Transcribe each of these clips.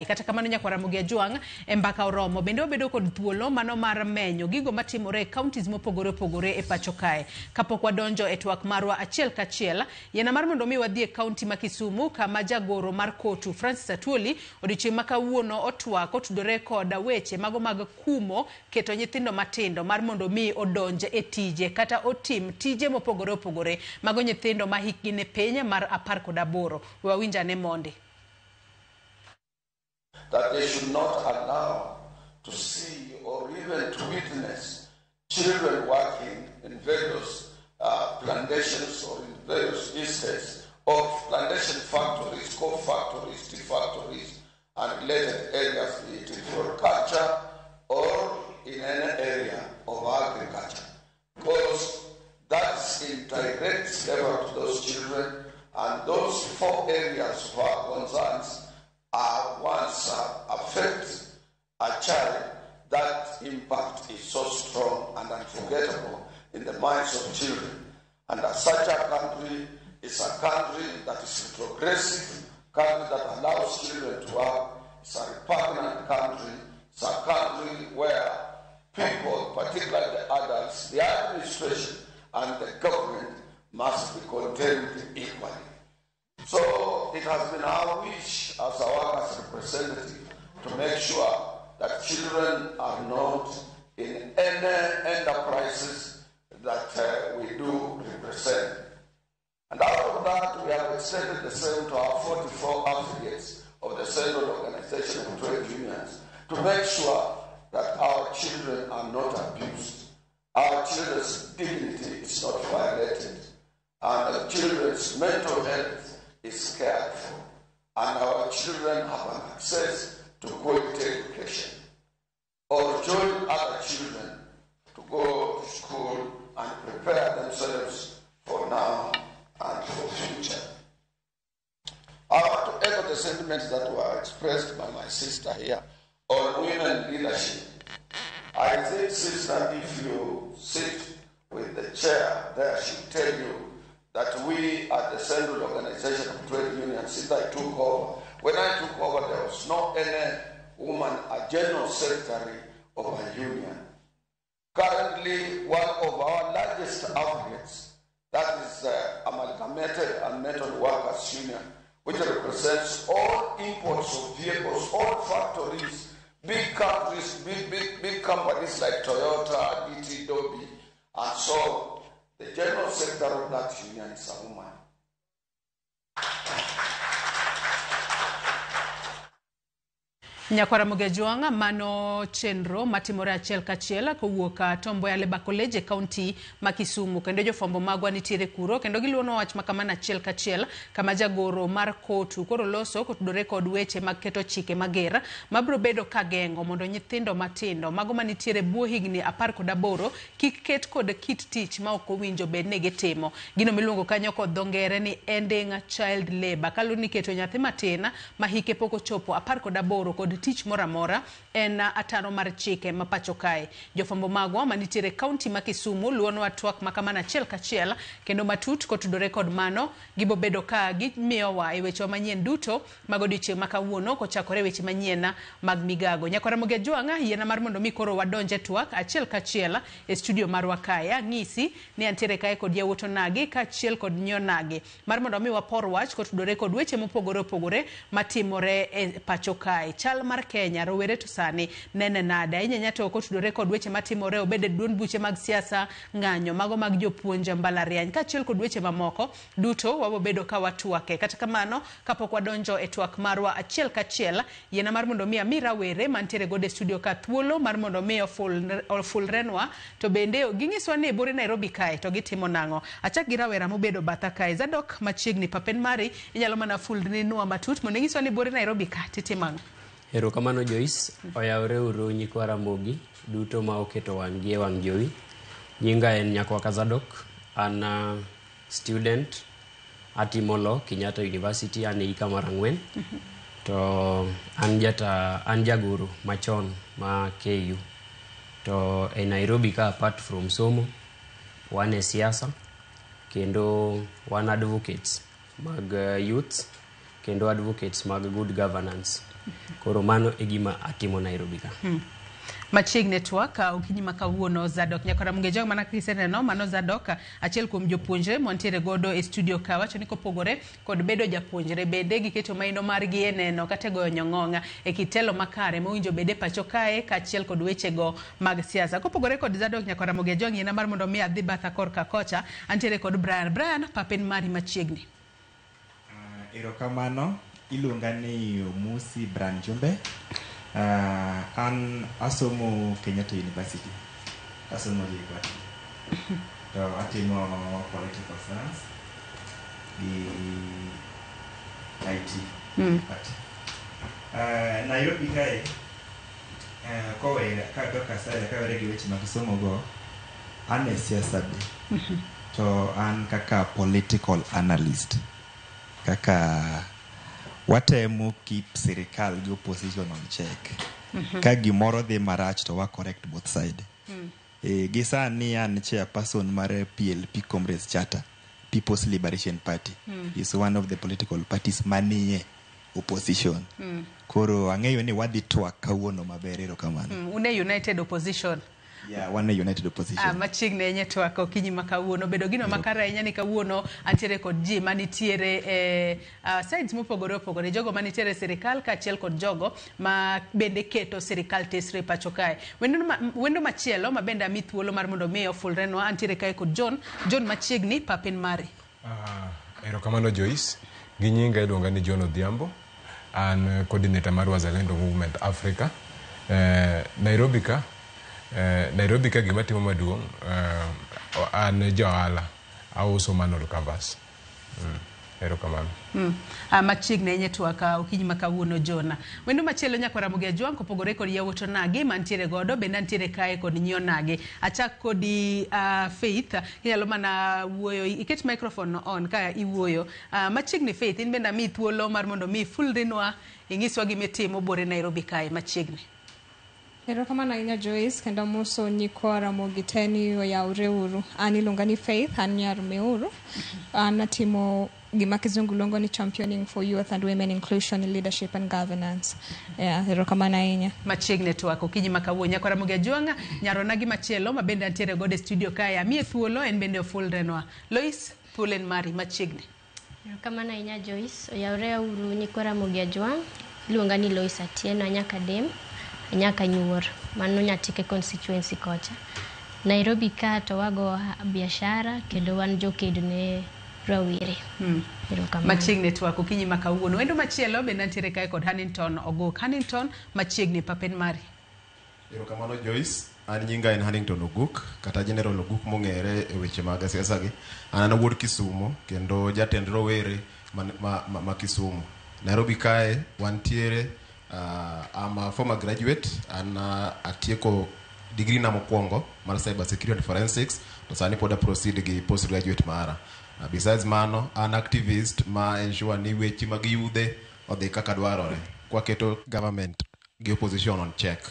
Kata kamano nyakwar Ramogi Ajwang' e mbaka oromo bende wabedo kod thuolo mano mar menyo gigo matimore e counties mopogore opogore e pacho kae. Kapok wadonjo e twak marwa achiel kachiel, yiena mar mondo mi wadhi e county ma Kisumu kama jagoro mar Kotu Francis Atwoli odiochieng' ma kawuono otwak otudore kod weche mago mag kumo keto nyithindo matindo mar mondo mi odonj e tije kata otim tije mopogore opogore mago nyithindo ma hikgi ni piny mar 18. We wawinj ane mondi. That they should not allow to see or even to witness children working in various plantations or in various estates or plantation factories, coffee factories, tea factories, and related areas, be it in horticulture or in any area of agriculture. Because that's in direct slavery to those children, and those four areas of our concerns are once affect a child, that impact is so strong and unforgettable in the minds of children. And as such a country is a country that is retrogressive, country that allows children to work. It's a repugnant country. It's a country where people, particularly the adults, the administration and the government must be condemned equally. So it has been our wish as our workers' representative to make sure that children are not in any enterprises that we do represent. And out of that, we have extended the same to our 44 affiliates of the Central Organization of Trade Unions to make sure that our children are not abused, our children's dignity is not violated, and our children's mental health is cared for, and our children have an access to quality education or join other children to go to school and prepare themselves for now and for future. I want to echo the sentiments that were expressed by my sister here on women leadership. I think, sister, if you sit with the chair there, she'll tell you that we at the Central Organization of Trade Unions, since I took over, when I took over, there was no any woman, a general secretary of a union. Currently, one of our largest affiliates, that is Amalgamated and Metal Workers Union, which represents all imports of vehicles, all factories, big countries, big companies like Toyota, DT, Dolby, and so on. The general secretary of that union is a woman. Nyakwara Ramogi mano chenro matimore achiel kachiel kowuok Tom Mboya Labour College e county ma Kisumu kendo jofwambo magwa nitiere kuro kendo giluono wach makamano achiel kachiel kama jagoro mar Kotu koro loso kotudore kod weche mag keto chike mager mabiro bedo ka geng'o mondo nyithindo matindo mago manitiere bwo higni 18 kik ket kod kit tich ma ok owinjo bed ni gitimo. Gino miluongo kanyo kod dho ngere ni ending child labor, kaluwore ni keto nyathi matin ma hike pok ochopo 18 kod tich moro amora en ataro mar chike ma pacho kae. Jofwambo magwa manitiere county ma Kisumu luonwa twak makamano achiel kachiel kendo matut kotudore kod mano gibobedo ka gimiyowa e wechewa manyien duto mag odiochieng' ma kawuono kochakore weche manyien mag migago. Nyakwar Ramogi Ajwang' yiena mar mondo mi koro wadonj e twak achiel kachiel e studio marwa kae. Ang'isi ni antiere kae kod yawuot onagi kaachiel kod nyionagi mar mondo mi wapor wach kotudore kod weche mopogore opogore matimore e pacho kae. Chal mar Kenya, rowere to sani nene nade? Ahinya to kotudore kod weche matimore obed e duond buche mag siasa, ng'anyo mago mag jopuonj mbalariany kaachiel kod weche mamoko duto wabobedo ka watwake. Kata kamano kapok wadonjo e twak marwa achiel kachiel, yiena mar mondo mi ami rawere mantiere godo e studio ka thuolo mar mondo mi ofulrenwa to bende ginyiswa ni bure Nairobi kae to gitimo nang'o. Achak gi rawera mobedo batha kae, Zadok machiegni papen mari inyalo mana fulrinwa matut mondo inyiswa ni bure Nairobi ka titimo ang'o. Erokamano Joyce, oyawre uru nyikwa Ramogi duto ma oketo wang'gi e wang' jowi. Nyinga en Nyakwaka Zadok, an student, atimo law Kenyatta University, an e hika mar 4. To an jagoro machon ma KU. To e Nairobi ka apart from somo, wan e siasa, kendo wan advocates mag youth, kendo advocates mag good governance. Koro mano e gima atimo Nairobi ka. Machiegni twak okinyi ma kawuono Zadok Nyakora Mungejo mana kiseneno mano Zadok, achiel kuom jopuonjre mantiere godo e studio ka, wacho ni kopogore kod bedo japuonjre, bende giketo maino margi e neno kata e goyo nyong'ong' e kit telo makare mowinjo bede pacho kae kaachiel kod wechego mag siasa. Kopogore kod Zadok Nyakora Mugejo, ng'ina mar mondo mi adhi batha korka kocha, antiere kod Brian. Brian, papen mari machiegni. Erokamano, iluonga ni Omusi Brian Jumbe. An asomo Kenyatta University. Asomo JKUAT. To atimo political science gi IT. But, Nairobi kae, kowere kadok aside kawere gi weche mag somo go, an e siasa be. To an kaka political analyst, kaka watemo keep sirikal gi opposition on check. Ka gimoro dhi marach to wa correct both side. Gi sani an chairperson mar PLP Comrades Charter, People's Liberation Party. Is one of the political parties manie opposition. Koro ang'eyo ni wadhi twak kawuono maber, erokamano. Une United Opposition. Yeah, wan e United Opposition. Machiegni ahinya twak okinyi ma kawuono bedo gino makare ahinya ni kawuono antiere kod ji manitiere e sides mopogore opogore, jogo manitiere e sirikal kaachiel kod jogo ma bende keto sirikal tesre pacho kae. Wendo machielo ma bende ami thuolo mar mondo mi ofulrenwa, antiere kae kod John. John, machiegni, papen mari. Erokamano Joyce. Gi nyinga iluonga ni John Odhiambo. An coordinator mar Wazalendo Movement Africa. Nairobi ka gima timo maduong', an ja ohala. Auso manhole covers. Erokamano. Machiegni ahinya twak okinyi ma kawuono, Jona. Wendo machielo nyaka Ramogi Ajwang', kopogore kod yawuot onagi mantiere godo, bende antiere kae kod nyi onagi. Achak kodi, Faith, inyalo mana wuoyo, iket microphone no on ka iwuoyo. Machiegni Faith, in bende amiyi thuolo mar mondo mi ifulrinwa, ing'iswa gimitimo bore Nairobi kae machiegni. Erokamano ahinya Joyce, kendo amoso nyikwa Ramogi te ni oyawre uru. An iluonga ni Faith, an nyar Meuru. An atimo gima kizungu luongo ni championing for youth and women inclusion in leadership and governance. Yeah, erokamano ahinya. Machiegni twak okinyi ma kawuono nyaka Ramogi Ajwang', nyaronagi machielo ma bende antiere godo e studio kae, amiye thuolo en bende ofulrenwa. Lois, thuolo en mari machiegni. Erokamano ahinya Joyce. Oyawre uru nyikwa Ramogi Ajwang'. Iluonga ni Lois Atieno, anyaka Dem, anyaka Nyuor. Mano Nyatike constituency kocha. Nairobi ka to wago biashara kendo wan jokedo ne rawere. Erokamano. Machiegni twak okinyi ma kawuono. Wendo machielo bende antiere kae kod Hannington Oguk. Hannington, machiegni, papen mari. Erokamano Joyce, an nyinga en Hannington Oguk kata General Oguk mong'ere e weche mag siasa gi. An an wuod Kisumo kendo jatend rowere ma Kisumu. Nairobi kae wantiere, I'm a former graduate, an atieko degree na mokwongo mar cyber security and forensics, to sani pod a proceed gi postgraduate mara. Besides mano, an activist ma ensure ni weche mag yudhe odhi kaka dwarore. Kwaketo government gi opposition on check.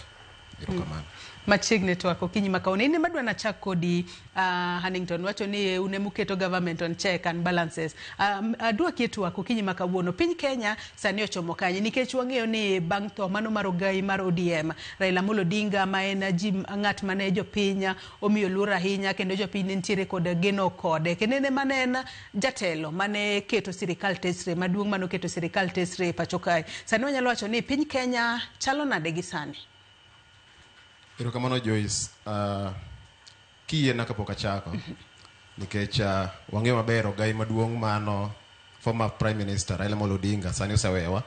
Erokamano. Machiegni twak okinyi ma kawuono. In ema adwa nachak kodi, Hannington wacho ni un emuketo government on check and balances. Adwa kie twak okinyi ma kawuono. Piny Kenya sani ochomo kanye? Nikech wang'eyo ni bang' tho mano mar ogai mar ODM, Raila Amolo Odinga, ma en ji ng'at mane jopiny omiyo luor ahinya kendo jopiny ne nitiere kod geno kode. Kendo en ema ne en jatelo mane keto sirikal tesre maduong' mane oketo sirikal tesre e pacho kae. Sani wanyalo wacho ni piny Kenya chalo nade gi sani? Erokamano Joyce. Kiyiena kapok achako, nikech wang'eyo maber ogai maduong' mano former Prime Minister Raila Amolo Odinga sani osewewa,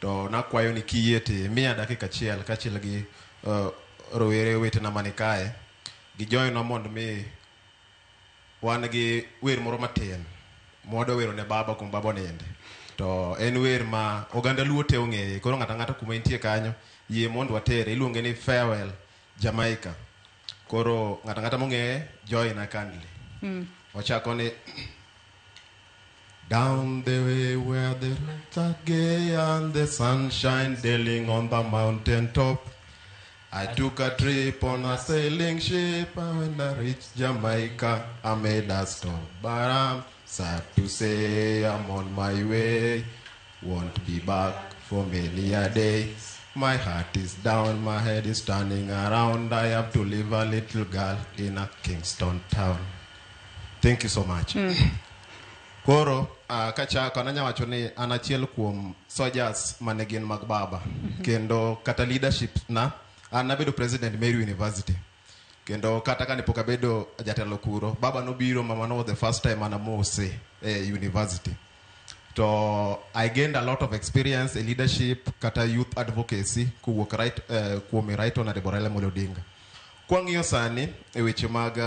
to nakwayo ni kiyie to imiya dakika achiel kaachiel gi rowere wetena mani kae gijoinwa mondo mi wan gi wer moro matin mwadwa wero ne baba kuom baba oninde, to en wer ma oganda luo te ong'eye. Koro ng'ato ang'ata kuma entie kanyo, yie mondo watere. Iluonge ni Farewell Jamaica. Koro ng'ato ang'ata mong'eye, join kindly. Ochako ni: Down the way where the lights are gay and the sunshine dealing on the mountain top, I took a trip on a sailing ship, and when I reached Jamaica, I made a stop. But I'm sad to say I'm on my way, won't be back for many a day. My heart is down, my head is turning around. I have to leave a little girl in a Kingston town. Thank you so much. Koro kachako an anya wacho ni an achiel kuom soldiers mane gin mag baba. Kendo kata leadership na an nabedo president Meru University. Kendo kata kane pok abedo jatelo kuro, baba nobiro ma mano was the first time anamose e university. To I gained a lot of experience in leadership kata youth advocacy kowuok right, kuom Right Honorable Raila Amolo Odinga. Kwang'iyo sani e weche mag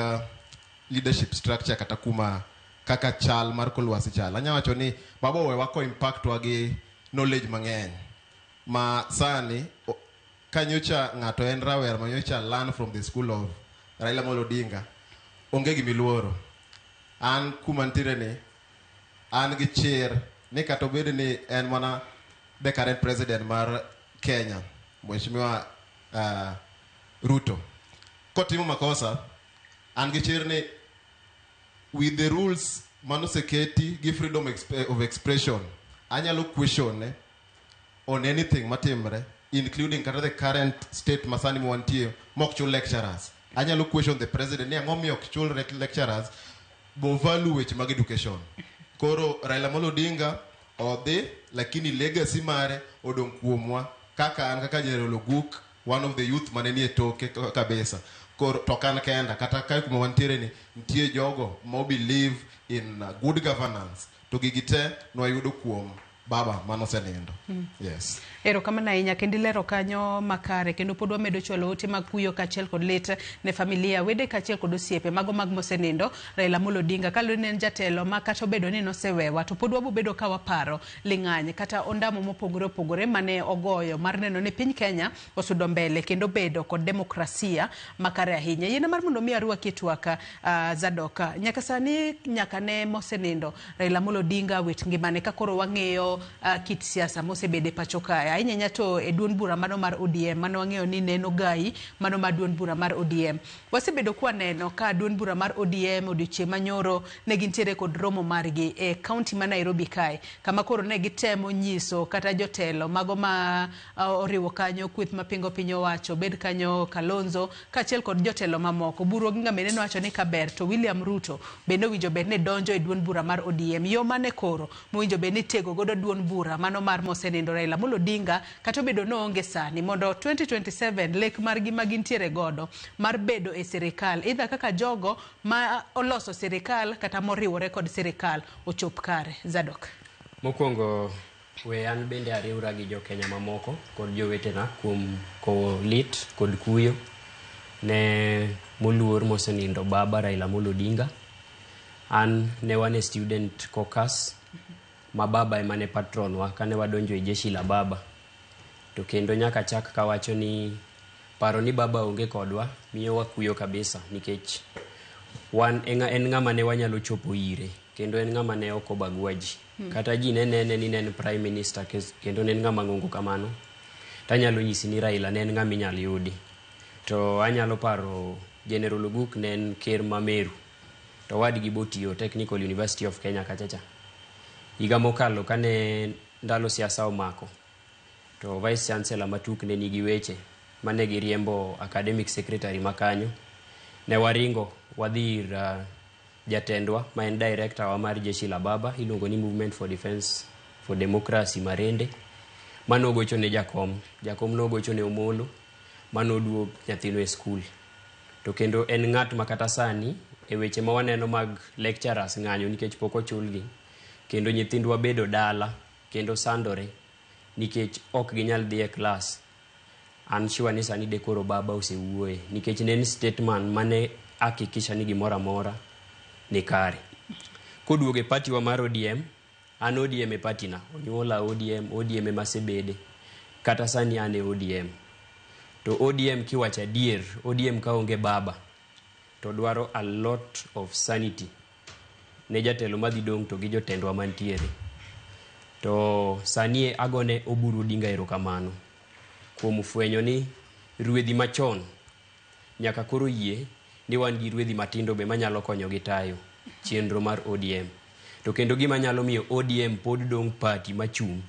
leadership structure kata kuma kaka chal mar kor lwasi chal, anya wacho ni baba owewa ko impact wa gi knowledge mang'eny ma sani kanyocha ng'ato en rawera manyocha learn from the school of Raila Amolo Odinga, onge gimiluoro. An kuma ntiere ni an gi chir ni kata obed ni en mana the current president mar Kenya, Mheshimiwa Ruto, kotimo makosa, an gi chir ni with the rules manoseketi gi freedom of expression, anyalo question ne on anything matimre, including kata the current state masani mwantie mok chul lecturers. Anyalo question the president ni ang'o miyo ok chul lecturers bo value weche mag education. Koro Raila Amolo Odinga odhi, lakini legacy mare odong' kuomwa kaka an kaka General Oguk, one of the youth mane nie toke kabisa. Koro to ok an kenda, kata kae kuma wantiere ni nitie jogo ma believe in good governance, to gigi te nwayudo kuom baba manosenindo. Yes. Erokamano ahinya kendo ilero kanyo makare kendo pod wamedo chwalo ote mag kuyo kaachiel kod lit ne familia, wede kaachiel kod osiepe mago mag mosenindo Raila Amolo Odinga kaluwore ni en jatelo ma kata obedo ni nosewewa to pod wabobedo ka waparo ling'any kata ondamo mopogore opogore mane ogoyo mar neno ni piny Kenya osudo mbele kendo bedo kod demokrasia makare ahinya. Yiena mar mondo mi arwaki e twak Zadok, nyaka sani nyaka ne mosenindo Raila Amolo Odinga wit ngimane ka koro wang'iyo kit siasa mosebedo e pacho kae ahinya ahinya to e duond bura mano mar ODM mano wang'eyo ni neno gai mano mar duond bura mar ODM. Wasebedo kwaneno ka duond bura mar ODM odiochieng' manyoro ne gintiere kod romo margi e kaunti ma Nairobi kae kama koro ne gitemo nyiso kata jotelo mago ma oriwo kanyo kweth mapingo piny owacho bed kanyo Kalonzo kaachiel kod jotelo mamoko. Buru Oginga bende nowacho ni kaber to William Ruto bende owinjo bed ni donjo e duond bura mar ODM. Yo mane koro mowinjo bed ni tego godo duond bura mano mar mosenindo Raila Amolo Odinga kata obedo ni oonge sani mondo 2027 lek margi ma gintiere godo mar bedo e sirikal either kaka jogo ma oloso sirikal kata moriwore kod sirikal ochop kare. Zadok. Mokwongo we an bende ariwra gi jokenya mamoko kod jowetena kuom kowo lit kod kuyo ne moluor mosenindo baba Raila Amolo Odinga. An ne wan e student caucus ma baba ema ne patron wa kane wadonjo e jeshi la baba. To kendo nyaka chak kawacho ni paro ni baba onge kodwa miyo wakuyo kabisa nikech wan en ng'ama ne wanyalo chopo ire kendo en ng'ama ne ok obagua ji. Kata ji ne nene ni ne en prime minister kendo ne en ng'ama ng'ongo kamano. Tanyalo nyisi ni Raila ne en ng'ama inyalo yudi. To anyalo paro General Oguk ne en ker ma Meru. To wadgi botiyo Technical University of Kenya kachacha. Higa mokalo kane ndalo siasa omako, to Vice Chancellor Matuk ne nigi weche mane giriembo academic secretary makanyo. Ne waringo wadhi ir jatendwa ma en director wa mar jeshi la baba iluongo ni Movement for Defense for Democracy Marende. Mano ogocho ne jakom, jakom nogocho ne Omolo manoduog nyathino e skul. To kendo en ng'at ma kata sani e weche ma waneno mag lecturers ng'anyo nikech pok ochulgi kendo nyithindwa bedo dala kendo sandore nikech ok ginyal dhi e klas. An sure ni sani de koro baba osewuoye nikech ne en statement mane hakikisha ni gimoro amora ni kare. Koduogo e party wa mar ODM, an ODM e party na, onyuola ODM, ODM ema asebede. Kata sani an e ODM. To ODM kiwacho adier, ODM kaonge baba to dwaro a lot of sanity ne jatelo madhi dong' to gi jotendwa mantiere. To sani agone Oburu Odinga erokamano kuom fwenyo ni ruedhi machon nyaka koro yie ni wan gi ruedhi matindo be manyalo konyogi tayo chenro mar ODM. To kendo gima nyalo miyo ODM pod dong' party machung'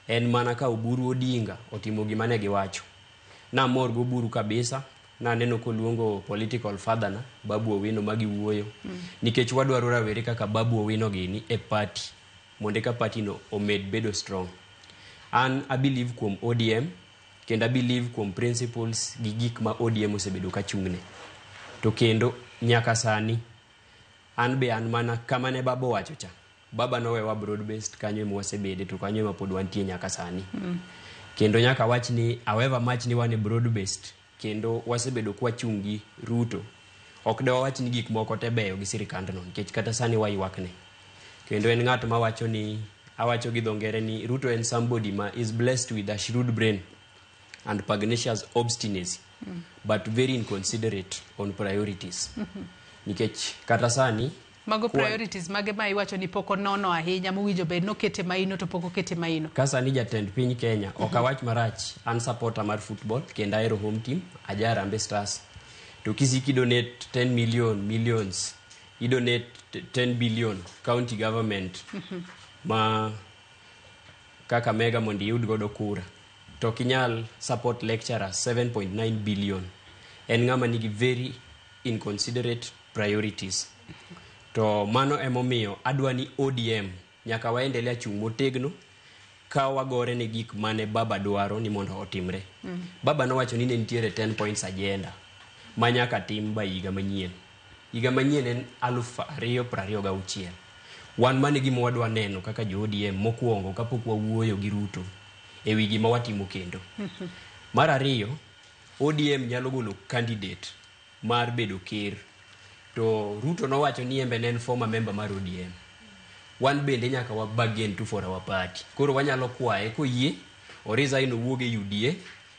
En mana ka Oburu Odinga otimo gima ne giwacho. Namor go Oburu kabisa, naneno koluongo political father na Babu Owino ma giwuoyo. Nikech wadwaro rawere kaka Babu Owino gini e party mondo eka party no omed bedo strong. An a believe kuom ODM kendo a believe kuom principles gi gik ma ODM osebedo ka chung'ne. To kendo nyaka sani an be an mana kama ne baba owacho cha. Baba nowewa broad based kanyo ema wasebede to kanyo ema pod wantie nyaka sani. Kendo nyaka wach ni however much ni wan e broad based kendo wasebedo kwachung' gi Ruto, ok de wawach ni gik moko te beyo gi sirikandno nikech kata sani waywakne. Kendo en ng'at mawacho ni awacho gi dho ngere ni Ruto en somebody ma is blessed with a shrewd brain and pugnacious obstinacy but very inconsiderate on priorities. Nikech kata sani Mago priorities mage ma iwacho ni pok onono ahinya mowinjo bed nokete maino to pok okete maino? Ka sani jatend piny Kenya ok awach marach, an supporter mar football kendo ahero home team, aja Harambee Stars. To kisiki donate 10 million millions, i donate 10 billion county government ma Kakamega mondo iyud godo kura. To ok inyal support lecturers 7.9 billion. En ng'ama nigi very inconsiderate priorities. To mano emomiyo adwa ni ODM nyaka waendelea chung' motegno ka wagore ne gik mane baba dwaro ni mondo otimre. Baba nowacho ni ne nitiere 10 points agenda ma nyaka tim ba higa manyien. Higa manyien en 2026. Wan mane gima wadwa neno kaka jo ODM mokwongo kapok wawuoyo gi Ruto e wi gima watimo kendo. Mar ariyo, ODM nyalo golo candidate mar bedo ker. To Ruto nowacho ni embe ne en former member mar ODM. Wan bende nyaka wa bargain to for our party. Koro wanyalo kwaye koyie, o resign owuog e UDA,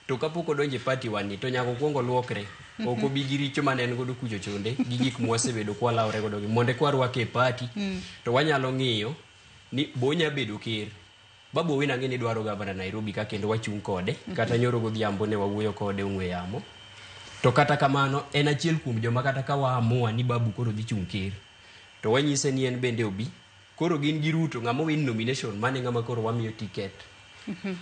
to kapok odonjo e party wani to nyaka okwong oluokre. Ok obi gi richo mane en godo kucho chonde gi gik mwasebedo kwalawre godo gi. Mondo eka warwake e party, to wanyalo ng'iyo ni bo onya bedo ker. Babu Owino ang'e ni dwaro gavana Nairobi ka kendo wachung' kode. Kata nyoro godhiambo ne wawuoyo kode ong'we yamo. To kata kamano en achiel kuom joma kata ka waamua ni Babu koro dhi chung' ker, to wanyise ni en bende obi. Koro gin gi Ruto ng'ama win nomination mane ng'ama koro wamiyo ticket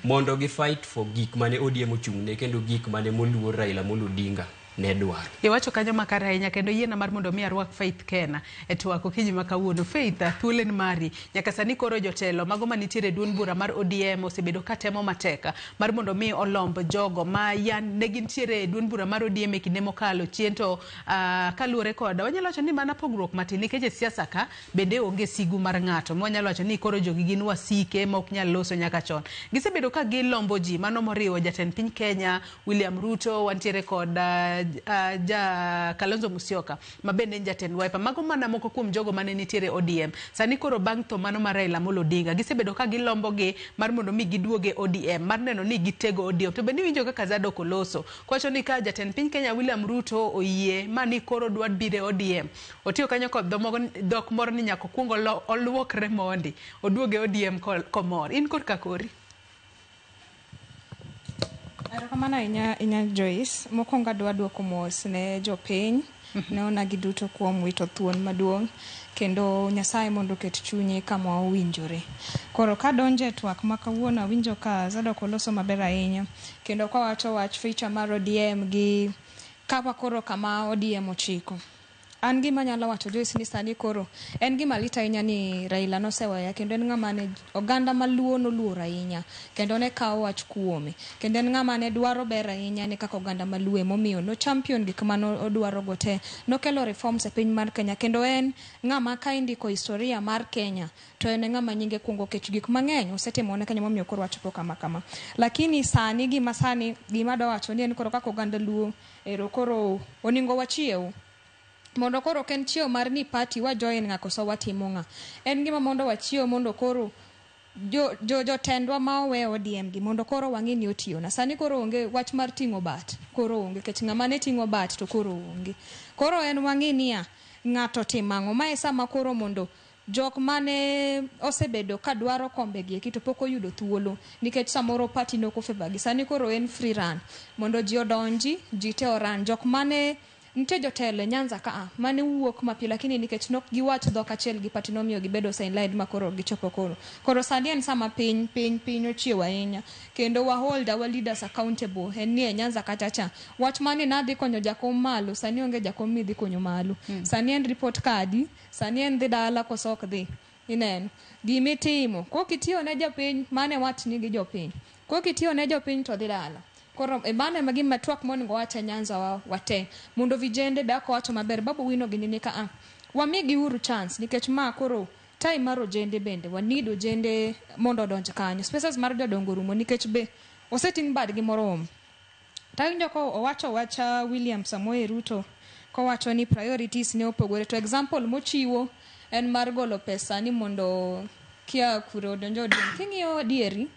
mondo gi fight for gik mane ODM ochung'ne kendo gik mane moluor Raila Amolo Odinga ne dwaro. Iwacho kanyo makare ahinya kendo yiena mar mondo mi arwak Faith Kena e twak okinyi ma kawuono. Faith, thuolo en mari. Nyaka sani koro jotelo mago manitiere e duond bura mar ODM osebedo ka temo matek mar mondo mi olomb jogo ma yan ne gintiere e duond bura mar ODM e kinde mokalo chien to kaluwore kod wanyalo wacho ni mana pogruok matin nikech e siasa ka bende onge sigu mar ng'ato ma wanyalo wacho ni koro jogi gin wasike ma ok nyal loso nyaka chon. Gisebedo ka gilombo ji mano moriwo jatend piny Kenya William Ruto, wantiere kod ja Kalonzo Musyoka ma bende en jatend Wiper. Mago mana moko kuom jogo mane nitiere ODM. Sani koro bang' tho mano mar Raila Amolo Odinga, gisebedo ka gilombo gi mar mondo mi giduog e ODM, mar neno ni gitego ODM. To bende iwinjo kaka Zadok oloso, kowacho ni ka jatend piny Kenya William Ruto oyie ma ni koro dwa biro e ODM, otiyo kanyo kod dhok moro ni nyaka okuong oluokre mondi oduog e ODM komor. In korka kori. Erokamano ahinya ahinya Joyce. Mokwongo adwa duoko mos ne jopiny, ne onagi duto kuom wito thuon maduong' kendo Nyasaye mondo oket chunye kama owinjore. Koro kadonjo e twak ma kawuono awinjo ka Zadok oloso maber ahinya kendo kawacho wach future mar ODM gi kaka koro kama ODM ochiko. An gima anyalo wacho Joyce ni sani koro en gima lit ahinya ni Raila noseweya kendo en ng'ama ne oganda maluo noluoro ahinya kendo ne kawo wach kuome kendo en ng'ama ne dwaro ber ahinya ne kaka oganda maluo emomiyo no champion gik mane odwaro go te nokelo reforms e piny mar Kenya kendo en ng'ama ka indiko historia mar Kenya to en e ng'ama nyinge kuongo kech gik mang'eny osetimo ne Kenya momiyo koro wachopo kama kama lakini sani gima sani gima adwa wacho ni en koro kaka oganda luo ero koro oningo wachiew mondo koro ok en chiewo mar ni party wa join ng'a koso watimo ng'a en gima mondo wachiew mondo koro jo, jo jotendwa ma owe ODM gi mondo koro wang'e ni otiyo na sani koro onge wach mar ting'o bat koro onge kech ng'ama ne ting'o bat to koro onge koro en wang'e niya ng'ato timo ang'o mae sama koro mondo jok mane osebedo ka dwaro kombe gi eki to pok oyudo thuolo nikech samoro party nok ofavour gi sani koro en free run mondo ji odonji ji te oran jok mane Nitie jotelo e Nyanza ka a mane wuok mapiyo, lakini nikech nok giwach dhok achiel gi party nomiyo gibedo sidelined ma koro gichopo koro. Koro sani en sama piny piny piny ochiew ahinya kendo wa hold our leaders accountable. En ni e Nyanza kacha cha wach mane nadhi konyo jakom malo, sani onge jakom midhi konyo malo. Sani en report card, sani en dhi dala koso ok dhi. Ineno gimitimo kok itiyo ne jopiny, mane watni gi jopiny, kok itiyo ne jopiny to dhi dala. Koro e mano ema gima twak monego wach e Nyanza wa wate mondo vijende be ako wacho maber. Babu Wino gini ni ka a wamigi uru chance, nikech ma koro time mar ojende bende wa need ojende mondo odonj kanyo. Spaces mar jodongo rumo nikech be oseting' badgi moromo. Tawinjo ko owacho wacha William Samoei Ruto kowacho ni priorities ne opogore, to example mochiwo en mar golo pesa ni mondo kia kure odonj ODM. King'iyo adieri,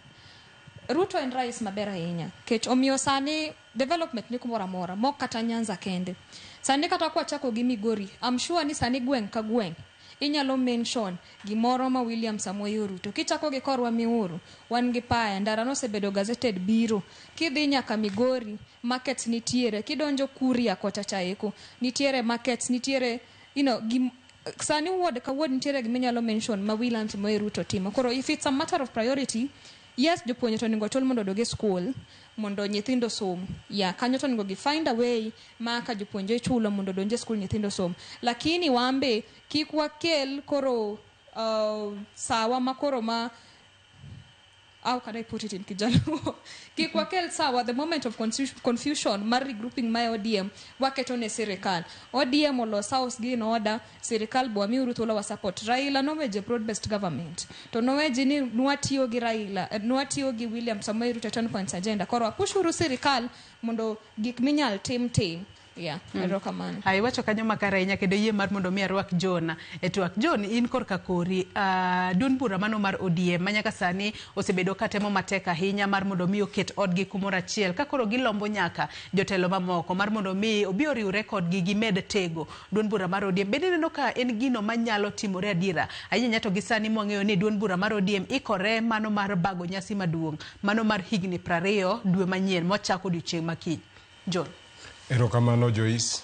Ruto en rais maber ahinya kech omiyo sani development ni kumoro amora mok kata Nyanza kende. Sani kata kwachako gi Migori, I'm sure ni sani gweng' ka gweng' inyalo mention gimoro ma William Samoei Ruto. Kichako gi korwa Miuru, wan gi paya, ndara nosebedo gazetted biro. Kidhi nyaka Migori, markets nitiere. Kidonjo Kuria kocha cha eko, nitiere markets, nitiere sani ward ka ward nitiere giminyalo mention ma William Samoei Ruto timo. Koro if it's a matter of priority, yes, jopuonje to onego chul mondo odog e school mondo nyithindo som. Ya, kanyo to onego gi find a way ma ka jopuonje ichulo mondo odonj e school nyithindo som. Lakini wambe kik wakel koro sawa ma koro ma, how can I put it in Kijaluo? Kik wakel sawa the moment of confusion mar regrouping ma ODM waketo ne sirikal. ODM olos house gi in order, sirikal bo wamiuru thuolo wa support. Raila noweje broad based government. To noweje ni nwatiyo gi Raila, nwatiyo gi William Samoei Ruto 10 points agenda. Koro wapushuru sirikal mondo gik minyal tim tim. Yeah, erokamano. Ai wacho kanyo makare ahinya kendo yie mar mondo mi arwak John e twak. John, in korka kori, duond bura mano mar ODM ma nyaka sani osebedo katemo matek ahinya mar mondo mi oket odgi kumoro achiel ka koro gilombo nyaka jotelo mamoko mar mondo mi obi oriwre kodgi gimed tego duond bura mar ODM. Bende ineno ka en gino manyalo timore adiera ahinya to gi sani mwang'eyo ni duond bura mar ODM ikore mano mar bago nyasi maduong' mano mar higni 20 dwe manyien mwachako odiochieng' makiny. John. Erokamano Joyce.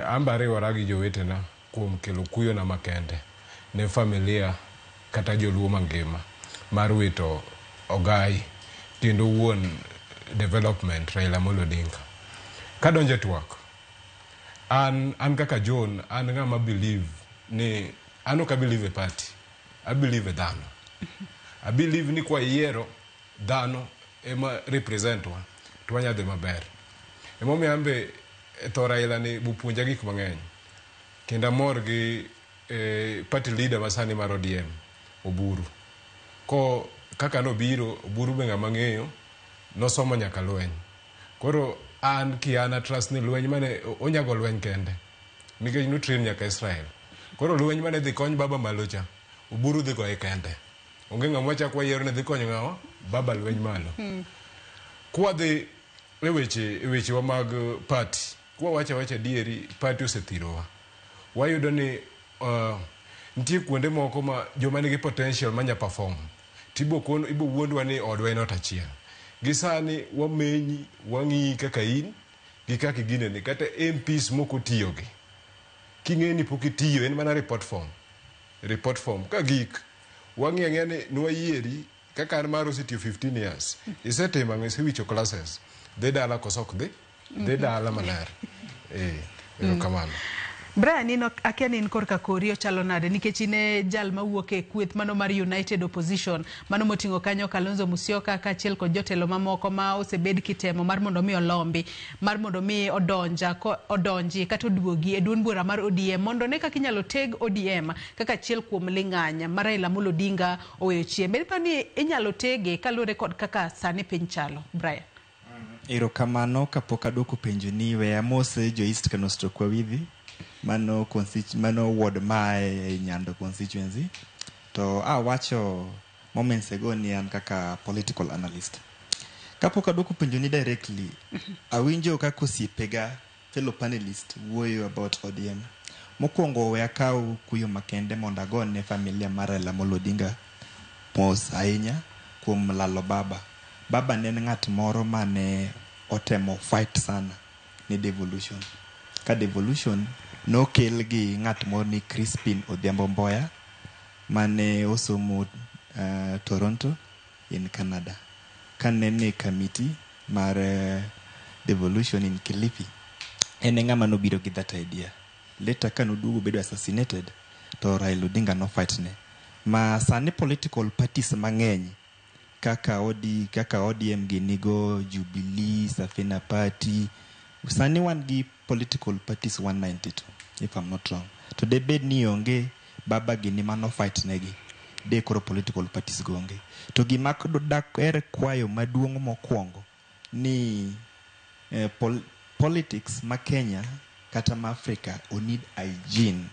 Amba ariwora gi jowetena kuom kelo kuyona makende ne familia kata joluo mangima mar wito ogai kendo wuon development Raila Amolo Odinga. Kadonjo e twak, an kaka John, an ng'ama believe ni an ok a believe e party, a believe e dhano. A believe ni kwayiero dhano ema represent wa to wanya dhi maber. Emomiyo an be tho Raila ni bopuonja gik mang'eny. Kendo amor gi party leader masani mar ODM, Oburu. Ko kaka nobiro, Oburu be ng'ama ng'eyo, nosomo nyaka lweny. Koro an kian a trust ni lweny mane onyago lweny kende. Nikech no train nyaka Israel. Koro lweny mane dhi kony baba malo cha, Oburu dhi goye kende. Onge ng'ama wachak wayiero ni dhi konyo ng'awa, baba lweny malo. Kwadhi e wechewa mag party, kwawacho awacha adieri, party osethirowa. Wayudo ni nitie kuonde moko ma joma nigi potential manya perform tibo kon ibo wuondwa ni odwa en ot achiel. Gi sani wamenyi, wang'iyi kaka in gi kaka iginene, kata MPs moko tiyogi. King'e ni pok itiyo en mana report form. Report form ka gik wang'iyo ang'iya ni nwayieri kaka an mar osetiyo 15 years. Isetimo ang'o? Isewicho classes. Dhi dala koso ok dhi? Dhi dala maler. Erokamano. Brian, in akia ni in korka kori ochalo nade nikech in e jal mawuok e kweth mano mar United Opposition mano moting'o kanyo Kalonzo Musyoka kaachiel kod jotelo mamoko ma osebed kitemo mar mondo mi olombi mar mondo mi odonji kata oduogi e duond bura mar ODM mondo ne kaka inyalo teg ODM kaka achiel kuom ling'any ma Raila Amolo Odinga oweyo chien. Bende iparo ni inyalo tege kaluwore kod kaka sani piny chalo, Brian? Erokamano. Kapok aduoko penjo ni, we amos jo East Kano stroke Wawithi, mano ward mae Nyando constituency. To awacho moments ago ni an kaka political analyst. Kapok aduoko penjo ni directly, awinjo kaka osiepega fellow panelist wuoyo about ODM. Mokwongo we akaw kuyo makende mondo agone familia mar Raila Amolo Odinga mos ahinya kuom lalo baba. Baba ne en ng'at moro mane otemo fight sana ne devolution. Ka devolution nokel gi ng'at moro ni Crispin Odhiambo Mboya mane osomo Toronto in Canada. Kane ne committee mar devolution in Kilifi, en e ng'ama nobiro gi that idea. Later ka noduogo bedo assassinated, to Raila Odinga no fight ne. Ma sani political parties mang'eny kaka OD, kaka ODM ginigo, Jubilee, Safina Party. Sani wan gi political parties 192, if I'm not wrong. To debed ni onge baba gini mano fight negi, de koro political parties go onge. To gima dak er kwayo maduong' mokwongo ni politics ma Kenya kata ma Africa o need hygiene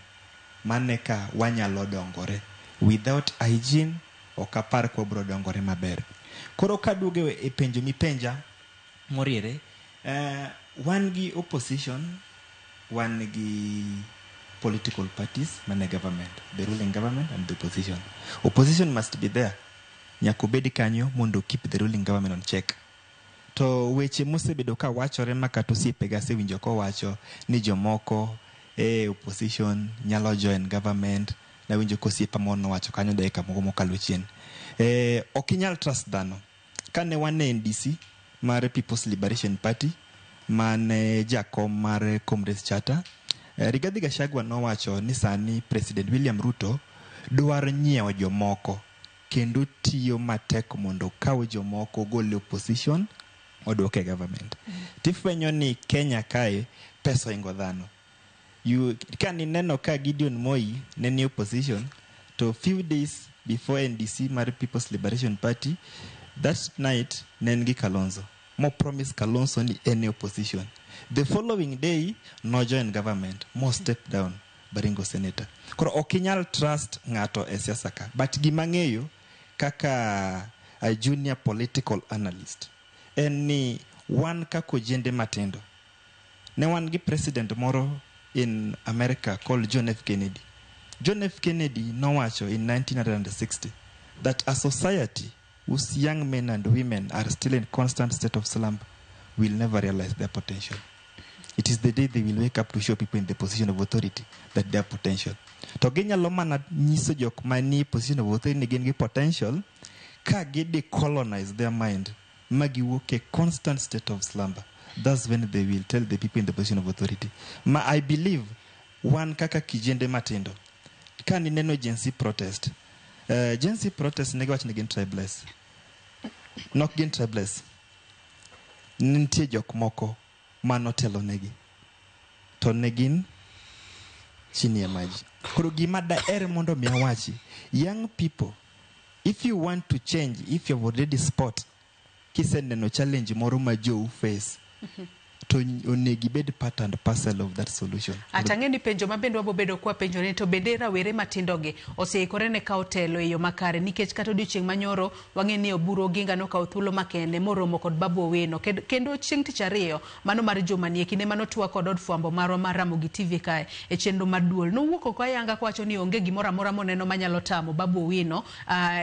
mane ka wanyalo dongore. Without hygiene ok apar ka wabiro dongore maber. Koro kaduogo e penjo mipenja moriere, wan gi opposition, wan gi political parties mane government, the ruling government and the opposition. Opposition must be there. Nyaka obed kanyo mondo keep the ruling government on check. To weche mosebedo ka wachore ma kata osiepega asewinjo kowacho ni jomoko e opposition nyalo join government. Nawinjo ka osiepa moro nowacho kanyo dakika moko mokalo chien. Ok inyal trust dhano. Kane wan e NDC mar People's Liberation Party mane jakom mar Comrades Charter, Rigathi Gachagua nowacho ni sani President William Ruto dwaro nyiewo jomoko kendo tiyo matek mondo okaw jomoko ogol e opposition odwok e government. Tifwenyo ni Kenya kae pesa ohingo dhano. Ka nineno ka Gideon Moi ne ni opposition to few days before NDC mar People's Liberation Party, that night ne en gi Kalonzo. Mo promise Kalonzo ni en e opposition. The following day no join government, mo step down Baringo senator. Koro ok inyal trust ng'ato e siasa ka. But gima ng'eyo kaka a junior political analyst en ni wan kaka ojende matindo ne wan gi president moro in America called John F. Kennedy. John F. Kennedy nowacho in 1960 that a society whose young men and women are still in constant state of slumber will never realize their potential. It is the day they will wake up to show people in the position of authority that they have potential. To ginyalo mana nyiso jok manie position of authority ni gin gi potential ka gi decolonize their mind ma giwuok e constant state of slumber. That's when they will tell the people in the position of authority. Ma I believe wan kaka kijende matindo ka nineno Gen Z protest, Gen Z protest ne giwacho ni gin tribeless. Nok gin tribeless. Nitie jok moko manotelo negi to ne gin chini ya maji. Koro gima daher mondo mi awachi, young people, if you want to change, if you have already spot kiseneno challenge moro ma jou face, to onego ibed part and parcel of that solution. Atang'e ni penjo ma bende wabobedo kwa penjo ni to bende rawere matindogi oseikore ne kawo telo e yo makare, nikech kata odiochieng' manyoro wang'e ni Oburu Oginga nokawo thuolo makende moromo kod Babu Owino. Kendo chieng' tich ariyo mano mar juma ni e kinde manotwa kod od fwambo marwa mar Ramogi TV kae e chenro mar duol nowuok oko ayanga kowacho ni onge gimoro amora moneno manyalo tamo Babu Owino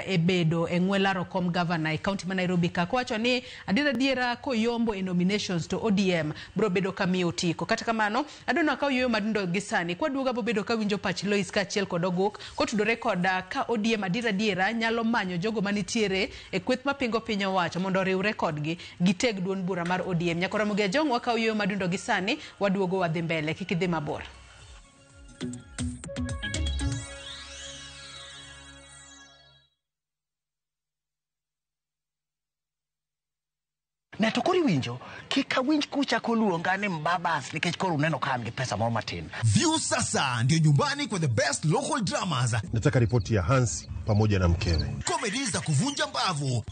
e bedo e ng'we laro kom gavana e kaunti ma Nairobi ka, kowacho ni adiera adiera koyombo e nominations to ODM biro bedo ka miyo otiko. Kata kamano, adwa akaw yueyo matindo gi sani. Kwaduogo abo bedo ka winjo pach Lois kaachiel kod Oguk kotudore kod ka ODM adiera adiera nyalo manyo jogo manitiere e kweth mapingo piny owacho mondo oriwre kodgi giteg duond bura mar ODM. Nyakora Ramogi Ajong, wakaw yueyo madindo gi sani, waduogo wadhi mbele, kik idhi mabor. Ne to koro iwinjo kik awinj kuchako luonga ni mbabas nikech koro uneno ka an gi pesa moro matin. View sasa ndio nyumbani kwa the best local dramas. Nataka ripoti ya Hansi pamoja na mkewe. Comedy za kuvunja mbavu,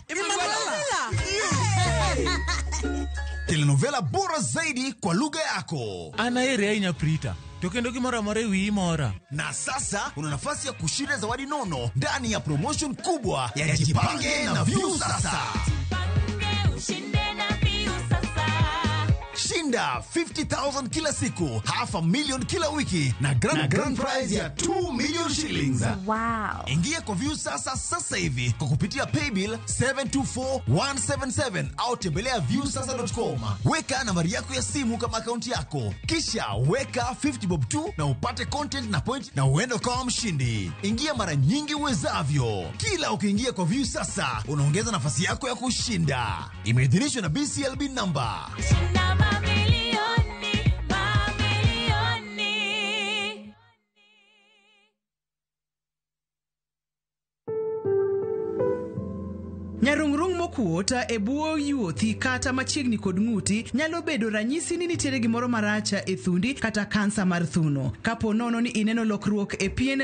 telenovela bora zaidi kwa lugha yako. An aheri ahinya Prita, to kendo gimoro amora e wiyi mora. Na sasa una nafasi ya kushinda zawadi nono ndani ya promotion kubwa ya Jipange na View Sasa. Shinda 50,000 kila siku, 500,000 kila wiki na grand prize ya 2 million shillings. Wow. Ingia kwa Viusasa sasa hivi kwa kupitia paybill 724177 au tembelea viusasa.com. Weka nambari yako ya simu kama akaunti yako, kisha weka 50 bob tu na upate content na point na uende ukawa mshindi. Ingia mara nyingi uwezavyo. Kila ukiingia kwa Viusasa unaongeza nafasi yako ya kushinda. Imeidhinishwa na BCLB number. Shinda mamilioni, mamilioni. Nyarung'rung' mokuot e bwo yuothi kata machiegni kod ng'uti nyalo bedo ranyisi ni nitiere gimoro marach e thundi kata kansa mar thuno. Kapo nono ni ineno lokruok e pien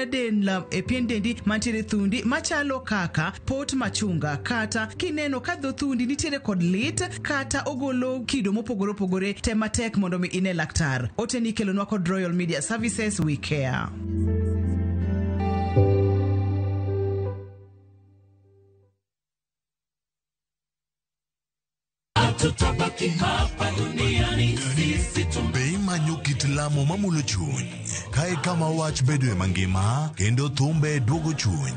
dendi mantiere thundi machalo kaka pot machunga, kata kineno ka dho thundi nitiere kod lit kata ogolo kido mopogore opogore, tem matek mondo mi ine laktar. Oteni ikelonwa kod Royal Media Services, we care. Tutabaki hapa duniani sisi. Be imanyo kit lamo mamulo chuny kae kama wach bedoe mangima kendo thumbe duogo chuny.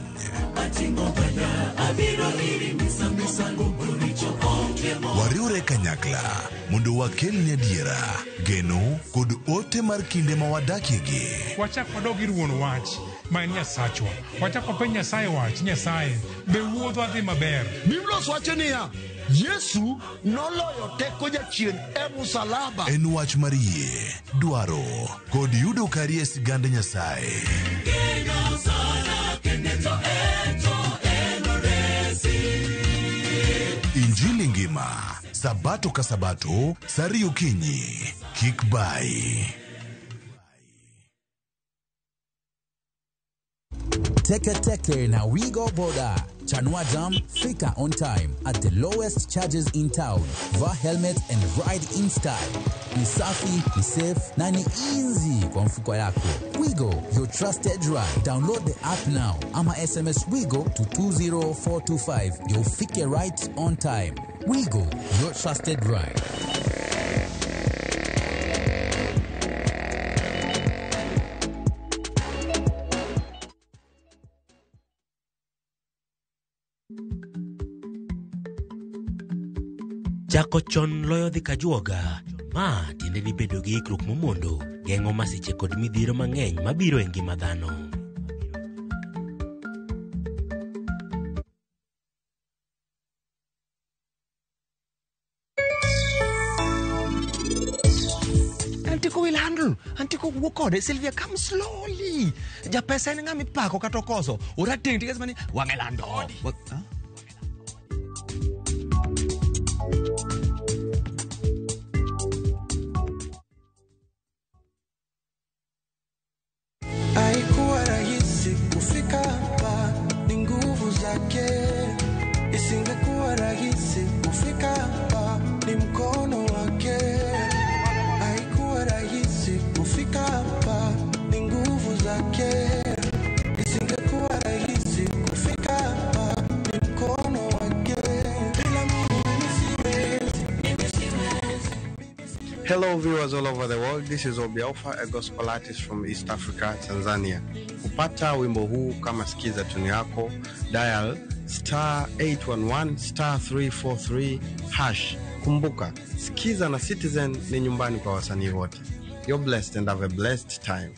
Wariwre kanyakla mondo wakelni adiera, geno kod ote mar kinde ma wadakiegi. Wachak wadog ir wuon wach ma en Nyasachwa. Wachak wapenj Nyasaye wach, Nyasaye be wuodhwa dhi maber. Biblos wacho niya, Yesu noloyo teko jachien e musalaba. En wach mar yie, dwaro kod yudo kari e sigand Nyasaye. Injili ngima, Sabato ka Sabato, saa ariyo okinyi. Kik bai. Teke Teke na Wigo Boda. Chanua Jam, fika on time at the lowest charges in town. Vaa helmet and ride in style. Ni safi, ni safe na ni easy kwa mfuko yako. Wigo, your trusted ride. Download the app now ama SMS Wigo to 20425. You'll fike right on time. Wigo, your trusted ride. Chako chon loyo dhi kajuoga. Ma tiende ni bedo gi ikruok momondo geng'o masiche kod midhiero mang'eny mabiro e ngima dhano. Antiko will handle. Antiko wuok kode. Sylvia, come slowly. Japesa en ng'ama ipako kata okoso. Orateng' tikes mani wang'e lando. Huh? Haikuwa rahisi kufika hapa, ni nguvu zake. Isingekuwa rahisi kufika hapa, ni mkono wake. Haikuwa rahisi kufika hapa, ni nguvu zake. Isingekuwa rahisi kufika hapa, ni mkono wake. Bila Mungu mimi siwezi, mimi siwezi. Hello viewers all over the world, this is Obi Alpha, a gospel artist from East Africa, Tanzania. Kupata wimbo huu kama sikiza tuni yako, dial star 811 star 343 hash. Kumbuka, Sikiza na Citizen ni nyumbani kwa wasanii wote. You're blessed and have a blessed time.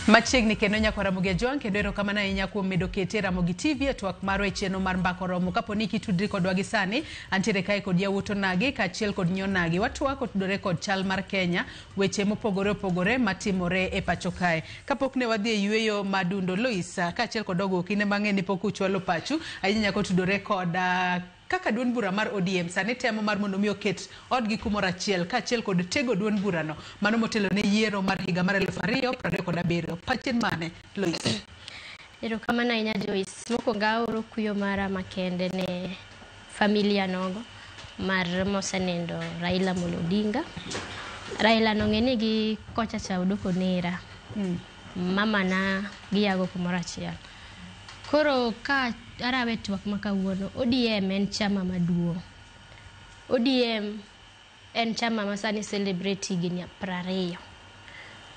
Machiegni kendo nyako Ramogi Ajwang', kendo erokamano ahinya kuom medo kete Ramogi TV e twak marwa e chenro mar Mbaka Oromo. Kapo ni kitudri kodwa gi sani, antiere kae kod yawuot onagi kaachiel kod nyonagi. Watwak otudore kod chal mar Kenya, weche mopogore opogore matimore e pacho kae. Kapok ne wadhi e yueyo madundo, Lois, kaachiel kod Ogo, kinde mang'eny ne pok uchwalo pachu ahinya nyako tudore kod kaka duond bura mar ODM sani temo mar mondo mi oket odgi kumoro achiel kaachiel kod tego duond burano mano motelo ne yiero mar higa mar 2027. Pachien mane, Lois? Erokamano ahinya Joyce. Mokwongo aoro kuyo mara makende ne familia nogo mar mosenindo Raila Amolo Odinga. Raila nong'e ni gi kocha cha odoko nera. Mama na giago kumoro achiel. Koro ka arawe twak ma kawuono, ODM en chama maduong'. ODM en chama ma sani celebrate higni 20.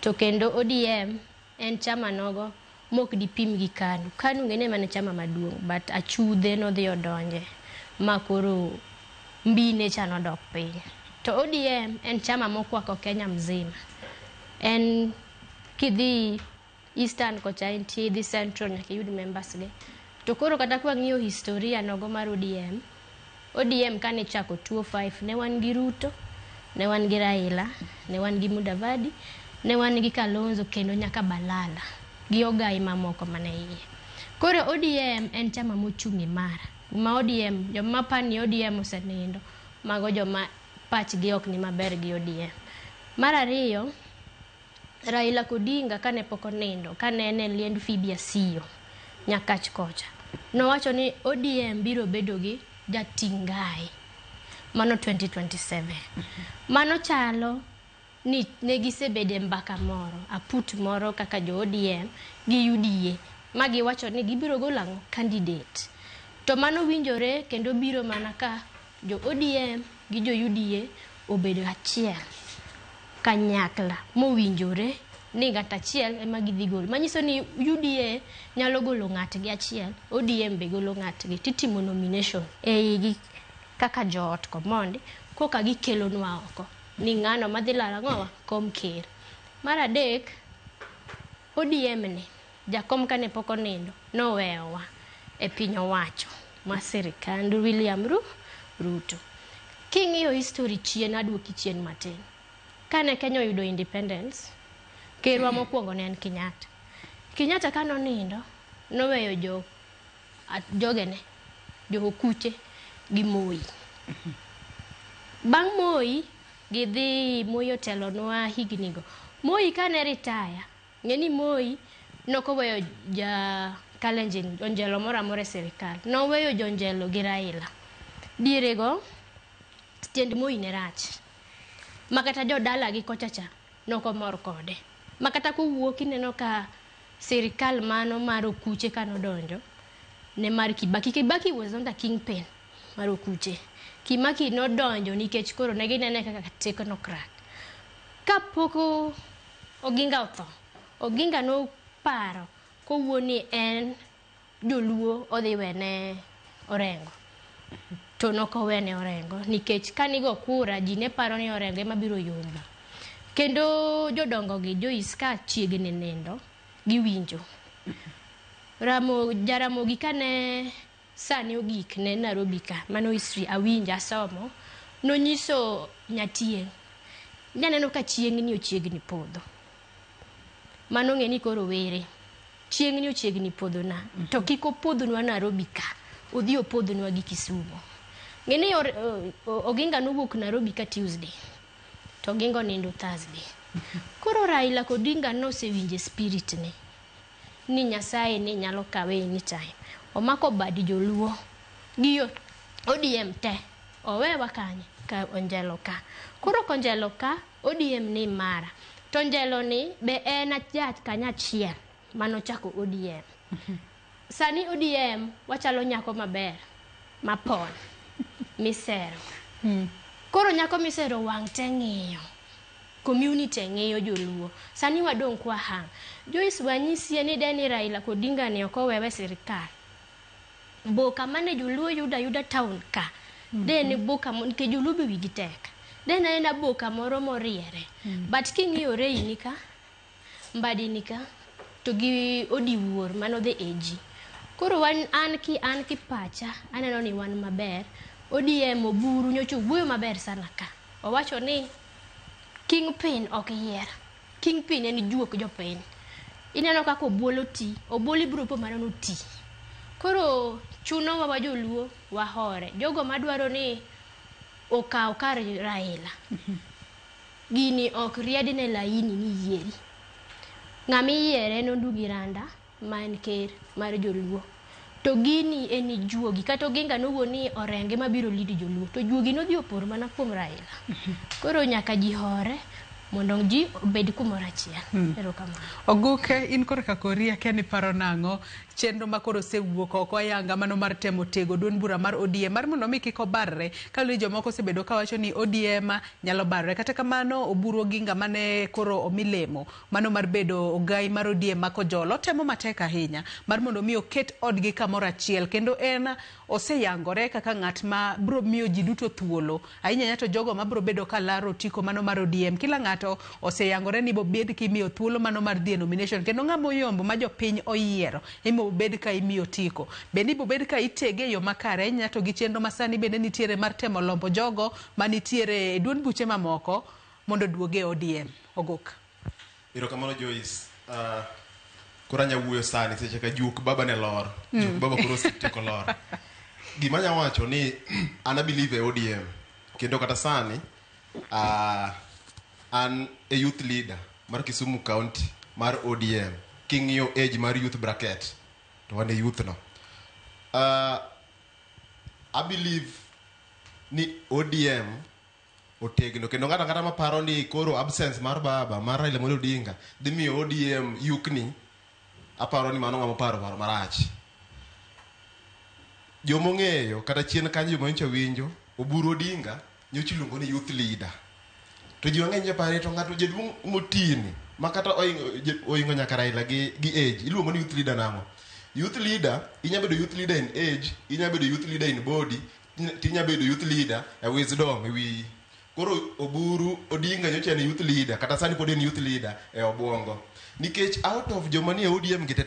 To kendo ODM en chama nogo mok dipim gi KANU. KANU ng'ene mana chama maduong', but achudhe nodhi odonje ma koro mbine cha nodok piny. To ODM en chama mokwako Kenya mzima. En kidhi Eastern kocha entie, idhi Central nyaka iyud members ge. To koro kata kwang'iyo historia nogo mar ODM, ODM kane ichako 2005 ne wan gi Ruto, ne wan gi Raila, ne wan gi Mudavadi, ne wan gi Kalonzo kendo nyaka Balala gi ogai mamoko mane iye. Koro ODM en chama mochung' imara. Ma ODM, joma pani ODM osenindo, mago joma pachgi ok ni maber gi ODM. Mar ariyo, Raila Odinga kane pok onindo, kane en e liend Phoebe Asiyo, Nyakach kocha, nowacho ni ODM biro bedo gi jating' ngai. Mano 2027. Mano chalo ni ne gisebedo e mbaka moro, aput moro kaka jo ODM gi UDA, ma giwacho ni gibiro golo ang'o? Candidate. To mano winjore kendo biro mana ka jo ODM gi jo UDA obedo achiel kanyakla mowinjore ni ng'at achiel ema gidhi golo. Manyiso ni UDA nyalo golo ng'atgi achiel, ODM be golo ng'atgi, titimo nomination e igi kaka joot komondi koka gikelonwa oko ni ng'ano madhi laro ang'owa kom ker. Mar adek, ODM ni jakom kane pok onindo noweyowa e piny owacho ma sirikand William Ruto. King'iyo history chien, aduoki chien matin. Kane Kenya oyudo independence, kerwa mokwongo ne en Kenyatta. Kenyatta kane onindo, noweyo jogene, jo okuche gi Moi. Bang' Moi, gidhi Moi otelonwa higni go. Moi kane retire, ng'e ni Moi nokoweyo ja Kalenjin, jonjelo moro amora e sirikal. Noweyo jonjelo gi Raila. Diere go, tiend Moi ne rach. Makata jodalagi kocha cha nokomor kode. Makata kowuok ineno ka sirikal mano mar okuche kanodonjo ne mar Kibaki. Kibaki was not a kingpin mar okuche. Kibaki nodonjo nikech koro ne ginene kaka technocrat. Kapok Oginga otho, Oginga noparo kowuo ni en joluo odhi wene Orengo. To nokowene Orengo nikech kanigo kura ji ne paro ni Orengo ema biro yombo. Kendo jodongo gi Joyce ka chiegni nindo giwinjo. Jaramogi kane sani ogik ne Nairobi ka, mano history awinjo asomo, nonyiso Nyatieng' nyaneno ka chieng' ni ochiegni podho. Mano ng'e ni koro were. Chieng' ni ochiegni podho na. To kik opodhnwa Nairobi ka. Odhi opodhnwa gi Kisumu. Ng'e ni Oginga nowuok Nairobi ka Tuesday. To Oginga onindo Thursday. Koro Raila Odinga nosewinjo spirit ne. Ni Nyasaye ni nyalo kawe anytime. Omako bad joluo. Gi ODM te. Owewa kanye? Ka Onjelo ka. Koro konjelo ka, ODM ni mara. To Njelo ni be en kanya achiel manochako ODM. Sani ODM wachalo nyako maber mapon misero. Koro nyako misero wang' te ng'iyo. Community ng'iyo joluo. Sani wadong' kwa hang. Joyce wanyisie ni deni Raila Odinga ni ok owewe sirikal. Boka mane joluo yudo ayuda town ka. Deni boka nikech joluo be wigi tek. Den aena boka moro moriere. But king'iyo Rei ni ka, Mbadi ni ka, to gi Odiwuor mano the AG. Koro wan an ki pacha aneno ni wan maber. ODM Oburu nyocha owuoyo maber sana ka. Owacho ni kingpin ok yier. Kingpin en juok jopiny. Ineno kaka Obuolo ti, Obuolo ibiro po mana noti. Koro chunowa wa joluo wahore. Jogo madwaro ni okaw kar Raila. Gini ok riedne laini ni yieri. Ng'ama iyiere en Ondugi Randa ma en ker mar joluo. To gini en juogi. Kata Oginga nowuo ni Orengo ema biro lead joluo. To juogi nodhi opor mana kuom Raila. Koro nyaka ji hore. Mondo ji obed kumoro achiel. Erokamano. Oguke, in korka kori akia ni paro nang'o chenro ma koro osewuok oko ayanga mano mar temo tego duond bura mar ODM mar mondo mi kik obarre kaluwore ni jomoko osebedo kawacho ni ODM nyalo barre. Kata kamano Oburu Oginga mane koro omi lemo mano mar bedo ogai mar ODM ma Kojolo temo matek ahinya mar mondo mi oket odgi kamoro achiel kendo en oseyangore kaka ng'at ma bro miyo ji duto thuolo ahinya ahinya to jogo mabro bedo ka laro otiko mano mar ODM. Kila ng'ato oseyangore ni bobed kimiyo thuolo mano mar dhi e nomination kendo ng'ama oyombo ma jopiny oyiero ema obed ka imiyo otiko. Bende ibobed ka itege e yo makare ahinya to gi chenro masani bende nitiere mar temo lombo jogo manitiere e duond buche mamoko mondo oduog e ODM. Oguk. Erokamano Joyce. Koro anya wuoyo sani seche ka juok baba ne lor. Juok baba koro osetieko lor. Gima anya wacho ni an a believe e ODM. Kendo kata sani an e youth leader mar Kisumu County mar ODM. King'iyo age mar youth bracket to wan e youth no. I believe ni ODM otegno kendo ng'ato ang'ata maparo ni koro absence mar baba mar Raila Amolo Odinga dhi miyo ODM yukni, aparo ni mano ng'ama oparo paro marach. Jomong'eyo kata chien kanyo joma nyocha winjo Oburu Odinga nyocha iluongo ni youth leader. To ji mang'eny japare to ng'ato jaduong' motini ma kata oingo nyaka Raila gi age iluongo ni youth leader nang'o? Youth leader inya bedo youth leader in age, inya bedo youth leader in body, tinya bedo youth leader e wisdom e wiyi. Koro Oburu Odinga nyocha en youth leader kata sani pod en youth leader e obwongo. Nikech out of joma nie ODM gi te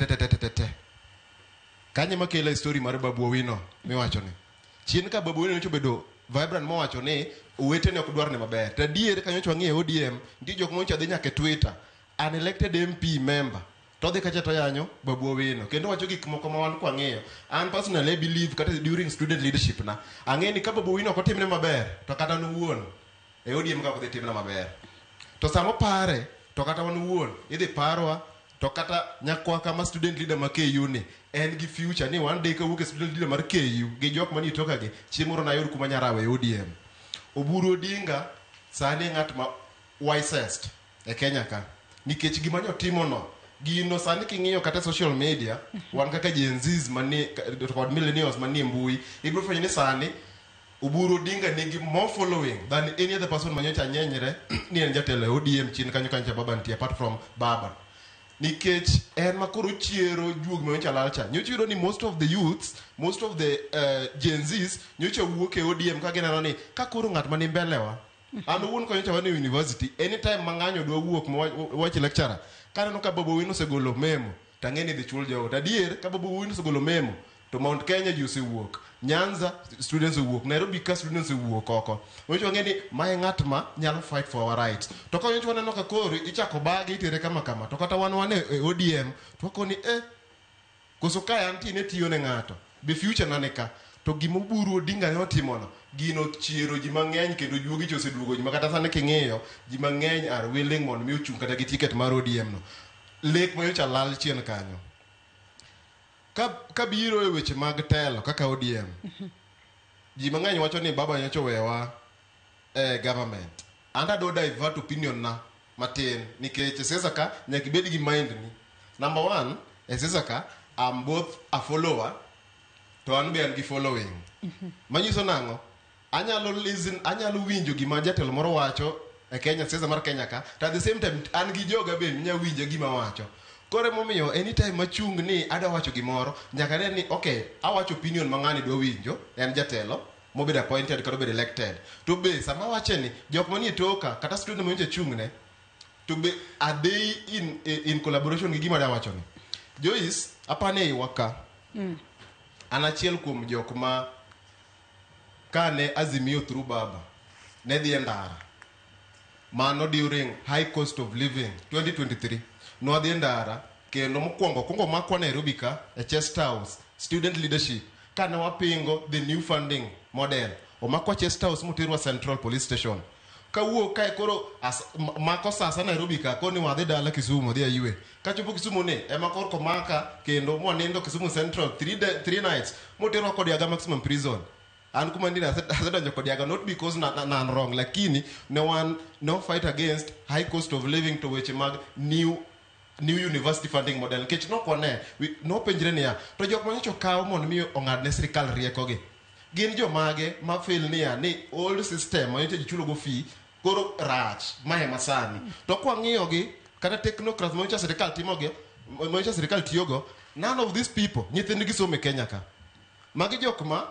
kanyo ema kelo e story mar Babu Owino miwacho ni. Chien ka Babu Owino nyocha obedo vibrant mowacho ni owetene ok dwarne maber. To adier ka nyocha wang'iyo e ODM, nitie jok manyocha dhi nyaka e Twitter, an elected MP member to odhi kacha to yanyo Babu Owino kendo wacho gik moko ma wan kwang'iyo. An personally I believe kata during student leadership na, ang'e ni ka Babu Owino ok otimne maber to kata an owuon e ODM ka ok dhi timna maber. To sama opare to kata wan owuon idhi parwa to kata nyakwa kama student leader ma KU ni en gi future ni one day kawuok e student leader mar KU gi jok manie toka gi chieng' moro nayud kuma nyarawe e ODM. Oburu Odinga sani e ng'at ma wisest e Kenya ka nikech gima nyotimo no gino sani king'iyo kata social media wan kaka Gen Zs manie kod millennials manie mbui ibiro fwenyo ni sani Oburu Odinga nigi more following than any other person manyocha nyenyre ni en jatelo e ODM chien kanyo kanyo cha baba nitie apart from baba nikech en ma koro chiero juog manyocha lal cha nyocha iyudo ni most of the youths most of the Gen Zs nyocha wuok e ODM ka gineno ni ka koro ng'at mani mbelewa an owuon ka nyocha wan e university anytime ma ng'anyo dwa wuok ma wach lecturer kaneno ka Babu Owino osegolo memo tang'e ni idhi chul jogo to adier ka Babu Owino osegolo memo to Mount Kenya ji osewuok Nyanza students owuok Nairobi ka students owuok oko nyocha wang'e ni mae ng'at ma nyalo fight for our rights to ka nyocha waneno ka koro ichako bage itere kama kama to kata wan e ODM to wakoni koso kae antie ne tiyo ne ng'ato be future na ni ka to gima Oburu Odinga ne otimono gino chiero ji mang'eny kendo juogi cha oseduogo ji ma kata sani king'iyo ji mang'eny are willing mondo mi ochung' kata gi ticket mar ODM no lek manyocha lal chien kanyo kabiro e weche mag telo kaka ODM ji mang'eny wacho ni baba nyocha owewa e government an adwa divert opinion na matin nikech e siasa ka nyaka ibed gi mind ni number one e siasa ka I'm both a follower to an be an gi following manyiso nang'o anyalo listen anyalo winjo gima jatelo moro wacho e Kenya siasa mar Kenya ka to at the same time an gi joga be nya winjo gima wacho koro emomiyo anytime machung ni adwa wacho gimoro nyaka ne ni okay awacho opinion ma ng'ani dwa winjo en jatelo mobedo appointed kata obedo elected to be sama awache ni jok manie toka kata student manyocha chung ne to be are they in collaboration gi gima adwa wacho ni Joyce apani e iwa ka an achiel kuom jok ma kane Azimio through baba ne dhi e ndara mano during high cost of living 2023 nwadhi e ndara kendo mokwongo kwongo makwa Nairobi ka e Chest House student leadership kane wapingo the new funding model omakwa Chest House moterwa Central Police Station kawuok kae koro mako sasa Nairobi ka koni wadhi dala Kisumu dhi aywe kachopo Kisumu ni ema korko maka kendo mwanindo Kisumu Central 3 nights moterwa Kodiaga maximum prison. An kuma ndire asedonjo kod yaga not because na an wrong, lakini ne wan no fight against high cost of living to weche mag new university funding model, nikech nokwane nopenjre niya to jok manyocha okaw mondo mi ong'ad ne sirikal riekogi gin jomage ma feel niya ni old system manyocha ji chulogo fee koro rach mae masani. To kwang'iyogi kata technocrats manyocha sirikal timogi, manyocha sirikal tiyogo, none of these people nyithindgi somo e Kenya ka. Magi jok ma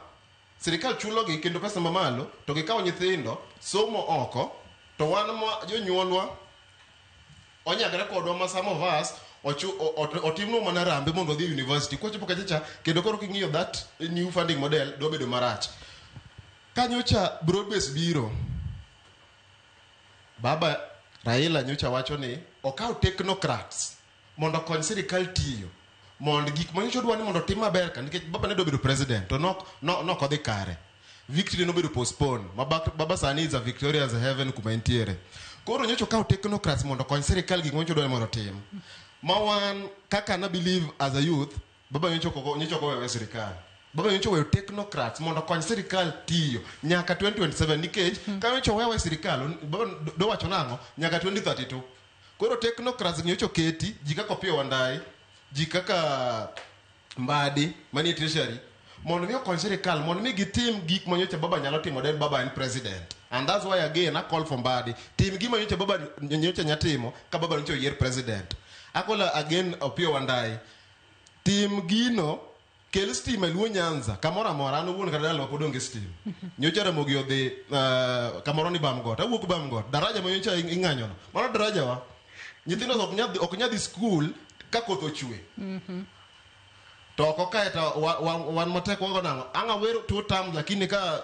sirikal chulogi kendo pesa mamalo to gikawo nyithindo somo oko, to wan ma jonyuolwa onyagre kodwa ma some of us otimnwa mana rambe mondo odhi e university kwachopo kachacha. Kendo koro king'iyo that new funding model dwa bedo marach. Kanyocha broad base biro, baba Raila nyocha wacho ni okaw technocrats mondo okony sirikal tiyo mondo gik manyocha odwa ni mondo otim maber ka, nikech baba ne dwa bedo president to nok odhi kare, victory nobedo postpone ma baba sani is a victorious heaven kuma entiere. Koro nyocha okaw technocrats mondo okony sirikal gik manyocha odwa ni mondo otim, ma wan kaka na believe as a youth, baba nyocha ok oweyo sirikal, baba nyocha oweyo technocrats mondo okony sirikal tiyo nyaka 2027, nikech ka nyocha oweyo sirikal, baba dowacho nang'o nyaka 2032. Koro technocrats nyocha oketi ji kaka Opiyo Wandayi, ji kaka Mbadi manie treasury, mondo mi okony sirikal mondo mi gitim gik manyocha baba nyalo timo den baba en president. And that's why again I call for Mbadi tim gima nyocha baba nyocha nya timo ka baba nyocha oyier president. Akola again Opiyo Wandayi, tim gino, kel stima e Luo Nyanza kamoro amora. An owuon kata dalawa pod onge stima. Nyocha Ramogi odhi kamoro ni Bamgot, awuok Bamgot, daraja ma nyocha ing'anyono mano daraja wa nyithindo ok nya dhi skul ka koth ochwe. To oko kae to wan matek wago nang'o ang' awero two terms, lakini ka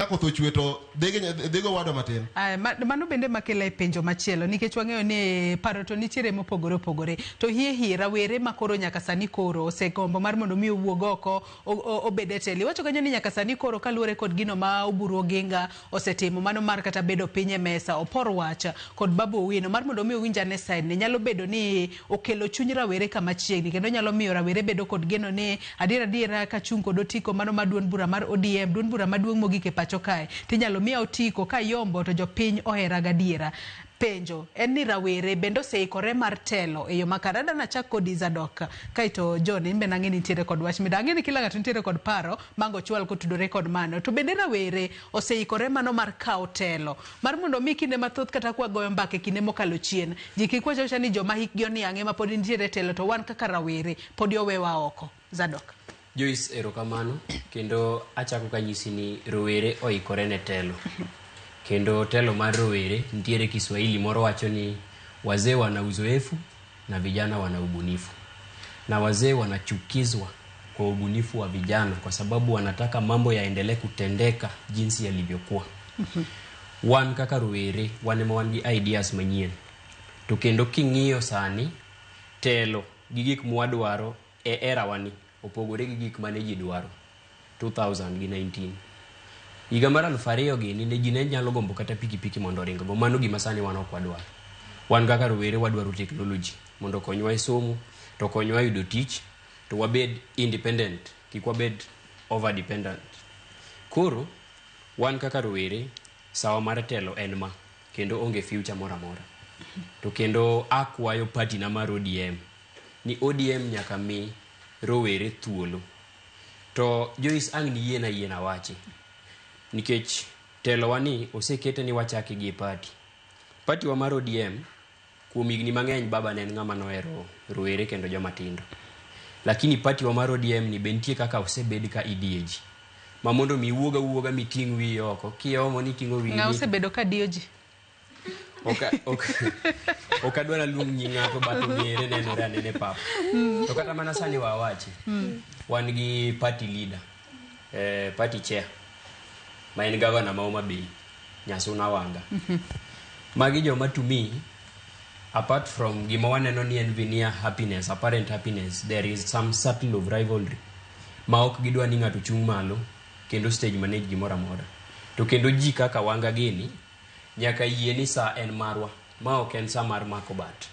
koth ochwe to dhego wadwa matin. Aya, mano bende makela e penjo machielo, nikech wang'eyo ni paro to nitiere mopogore opogore, to hie hie rawere ma koro nyaka sani koro osegombo mar mondo mi owuog oko obed e telo. Iwacho kanyo ni nyaka sani koro kaluwore kod gino ma Oburu Oginga osetimo, mano mar kata bedo piny e mesa opor wach kod Babu Owino mar mondo mi owinj ane side ne, nyalo bedo ni okelo chuny rawere kama chiegni kendo nyalo miyo rawere bedo kod geno ni adiera adiera kachung' kod otiko mano mar duond bura mar ODM, duond bura maduong' mogik e pacho kae, tinyalo miya otiko kayombo to jopiny ohera gadiera. Penjo en ni rawere bende oseikore mar telo e yo makare? Adwa nachak kodi Zadok, kaeto John in bende ang'e ni nitiere kod wach mida, ang'e ni kila ng'ato nitiere kod paro mango chwal kotudore kod mano. To bende rawere oseikore mano mar kawo telo mar mondo mi kinde mathoth kata kwagoyo mbaka e kinde mokalo chien ji kik wach awacha ni joma hikgi oniang' ema pod nitiere e telo, to wan kaka rawere pod owewa oko. Zadok. Joyce, erokamano. Kendo achako kanyisi ni rowere oikore ne telo. Kendo telo mar rowere nitiere Kiswahili moro wacho ni wazee wana uzoefu na vijana wana ubunifu. Na wazee wanachukizwa kwa ubunifu wa vijana kwa sababu wanataka mambo yaendelee kutendeka jinsi yalivyokuwa. Wan kaka rowere wan ema wan gi ideas manyien. To kendo king'iyo sani telo gi gik mwadwaro e era wani opogore gi gik mane ji dwaro 2019. Higa mar 2000 gini ne ji ne nyalo gombo kata pikipiki mondo oring go. Mano gima sani wan ok wadwar. Wan kaka rowere wadwaro technology mondo okonywa e somo, to okonywa yudo tich, to wabed independent, kik wabed over dependent. Koro wan kaka rowere sawa mar telo en ma, kendo onge future moro amora. To kendo akwayo party na mar ODM ni ODM nyaka mi rowere thuolo. To Joyce ang' niyiena yiena wachi. Nikech telowa ni osekete ni wachake gi e party. Party wa mar ODM kuom higni mang'eny baba ne en ng'ama nohero rowere kendo joma tindo. Lakini party wa mar ODM ni be nitie kaka osebed ka idiye ji. Ma mondo mi iwuog awuoga miting' wiyi oko, kiomo ni iting'o wiyi Ng'a osebedo ka diyo ji? Ok adwa naluong nying ng'ato but ong'ere nenore anene e pap. To kata mana sani wawachi, wan gi party leader, party chair, ma en governor ma Homa Bay, Nyasuna Wanga. Magi joma to me, apart from gima waneno ni en veneer happiness, apparent happiness, there is some subtle of rivalry ma ok gidwa ni ng'ato chung' malo kendo stage manage gimoro amora. To kendo ji kaka Wanga gini nyaka yie ni sa en marwa, ma ok en sa mar mako bat.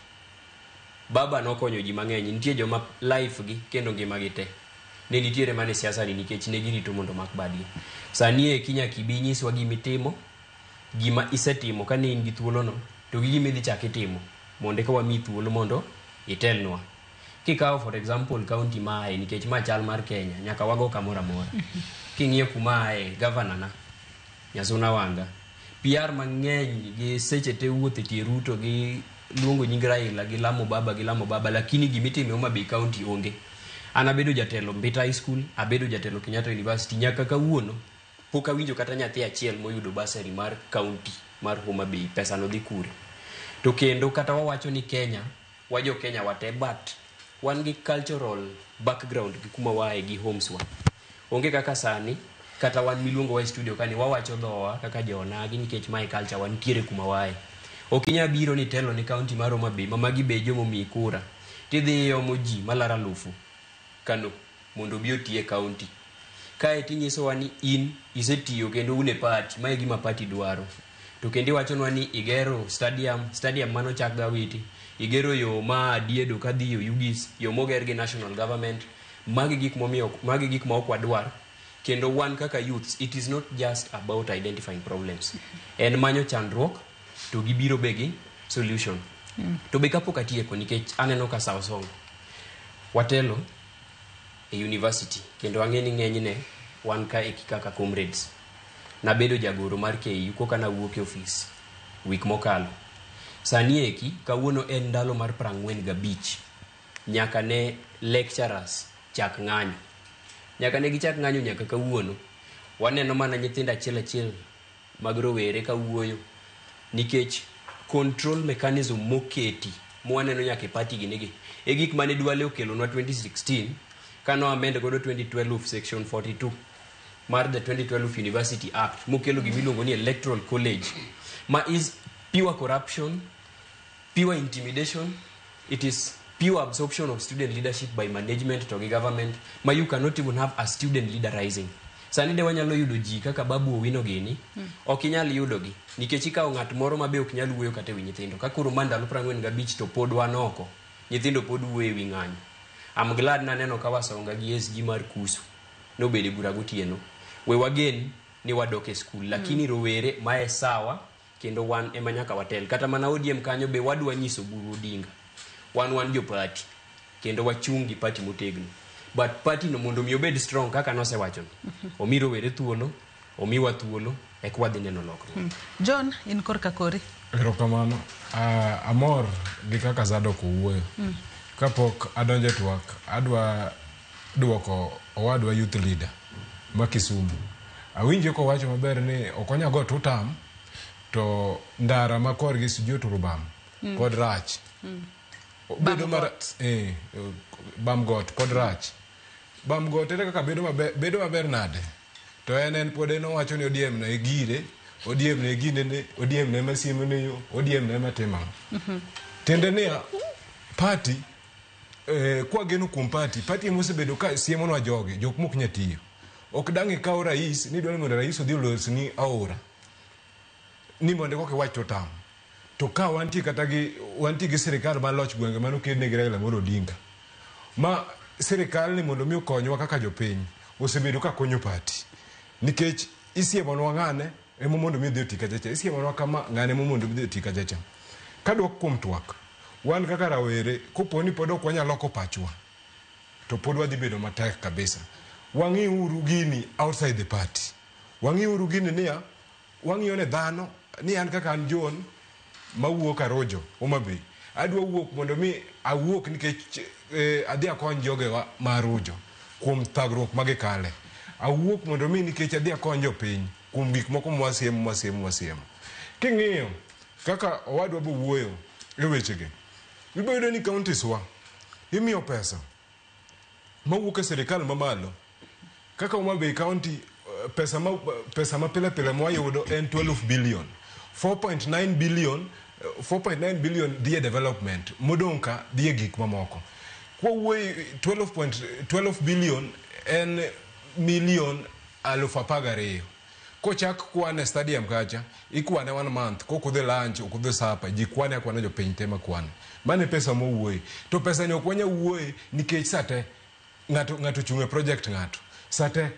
Baba nokonyo ji mang'eny, nitie joma life gi kendo ngima gi te Ne nitiere mana e siasa ni nikech ne girito mondo omak badgi. Sani eki nyaka ibi inyiswa gima itimo, gima isetimo kane in gi thuolono, to gi gima idhi chak itimo mondo eka wamiyi thuolo mondo itelnwa. Kikawo for example county ma aye nikech ma chal mar Kenya, nyaka wago kamoro amora. King'iyo kuma aye, governor na, Nyasuna Wanga, PR mang'eny gi seche te wuotho e tie Ruto gi luongo nying Raila gi lamo baba gi lamo baba, lakini gimitimo e Homa Bay County onge. An abedo jatelo Mbita High School, abedo jatelo Kenyatta University, nyaka kawuono pok awinjo kata nyathi achiel moyudo bursary mar county mar Homa Bay, pesa no dhi kure. To kendo kata wawacho ni Kenya, wajo Kenya wate, but wan gi cultural background gi kuma waaye gi homes wa. Onge kaka sani, kata wan miluongo wa e studio kani, wawacho dhowa kaka jonagi nikech mae culture wantiere kuma waaye. Ok inyal biro ni telo ni county mar Homa Bay, ma magi be jomomiyi kura, tidhi iomo ji malaro alufu kano mondo obi oti e county. Kae tinyisowa ni in isetiyo kendo un e party, mae gima party dwaro. To kendo iwachonwa ni igero stadium, stadium manochak gi Awiti, igero yo ma Diedo kadhi Oyugis, yo moger gi national government. Magi gik momiyo, magi gik ma ok wadwar. Kendo wan kaka youths, it is not just about identifying problems. En manyo chandruok to gibiro be gi solution. To be kapok atieko nikech aneno ka sa osongo. Watelo e university kendo ang'e ni ng'enyne wan ka eki kaka comrades. Nabedo jagoro mar KU koka nawuok e ofis week mokalo. Sani eki kawuono en ndalo mar 45 nyaka ne lecturers chak ng'anyo. Nyaka ne gichak ng'anyo nyaka kawuono. Waneno mana nyithindo achiel achiel mag rowere kawuoyo nikech control mechanism moketi mwaneno nyaka e party ginigi e gik mane Duale okelonwa 2016 kano amend godo 2012 section 42 mar the 2012 University Act mokelo gimiluongo ni Electoral College ma is pure corruption, pure intimidation, it is pure absorption of student leadership by management to gi government ma you cannot even have a student leader rising. Sani de wanyalo yudo ji kaka Babu Owino gini, ok inyal yudogi nikech ikawo ng'at moro ma be ok nyal wuoyo kata ewi nyithindo. Ka koro ma ndalo 45 to pod wan oko, nyithindo pod wuoyo ewi ng'anyo. I'm glad naneno ka Wasonga gi SG mar Kusu nobedo e bura gotieno. We wagen ni wadok e skul, lakini rowere mae sawa kendo wan ema nyaka watel. Kata mana ODM kanyo be wadwa nyiso Oburu Odinga. Wan jo party kendo wachung' gi party motegno. But party no mondo mi obed strong kaka nosewachono, omi rowere thuolo, omiwa thuolo, eka wadhi neno lokruok. John, in korka kori. Erokamano. Amor gi kaka Zadok owuoyo. Kapok adonjo e twak, adwa duoko owadwa youth leader ma Kisumu. Awinjo kowacho maber ni ok onya go tutam to ndara ma korgi sijui oturubam pod rach. Bedo mar Bamgot pod rach. Bamgot ere kaka bedo maber, bedo maber nade? To en pod en owacho ni ODM no e gire, ODM no e ginene, ODM no ema siemone yo, ODM no ema timo ang'o. Tiende niya, party kwageno kuom party, party ema osebedo ka siemonwa jogi, jok mok nya tiyo. Ok dang' ikaw rais ni idwa ni mondo rais odhi olosni aora. Ni mondo koka iwach to tam. To ka wantie kata gi wantie gi sirikal mar loch gwenge mane okedne gi Raila Amolo Odinga. Ma sirikal ni mondo mi okonywa kaka jopiny osebedo ka konyo party. Nikech isiemonwa ng'ane ema mondo mi odhi oti kachacha. Isiemonwa kama ng'ane ema mondo mi odhi oti kachacha. Kadwok kuom twak, wan kaka rawere kopo ni pod ok wanyal loko pachwa to pod wadhi bedo matek kabisa. Wang'iuru gini outside the party. Wang'iuru gini niya, wang'iyo ne dhano ni an kaka an John mawuok Arojo, Homa Bay. Adwa wuok mondo mi awuok nikech adhi akony jogewa ma Arojo kuom thagruok ma gikale. Awuok mondo mi nikech adhi akony jopiny kuom gik moko mwasiemo. King'iyo kaka owadwa bo wuoyo e wechegi, ibiro yudo ni counties wa imiyo pesa mawuok e sirikal mamalo. Kaka Homa Bay County pesa ma pile pile mwayudo en 12 billion. 4.9 billion 4.9 billion dhi e development, modong' ka dhi e gik mamoko. Kwawuoyo 12 billion en milion 12,000. Kochak kwane stadium kacha, ikwane 1 month, kokudhi lunch, okudhi supper, ji kwane akwana jopiny te makwane. Mano e pesa mowuoye. To pesa ni ok wanyal wuoye nikech sate Ng'ato chung' e project ng'ato. Sate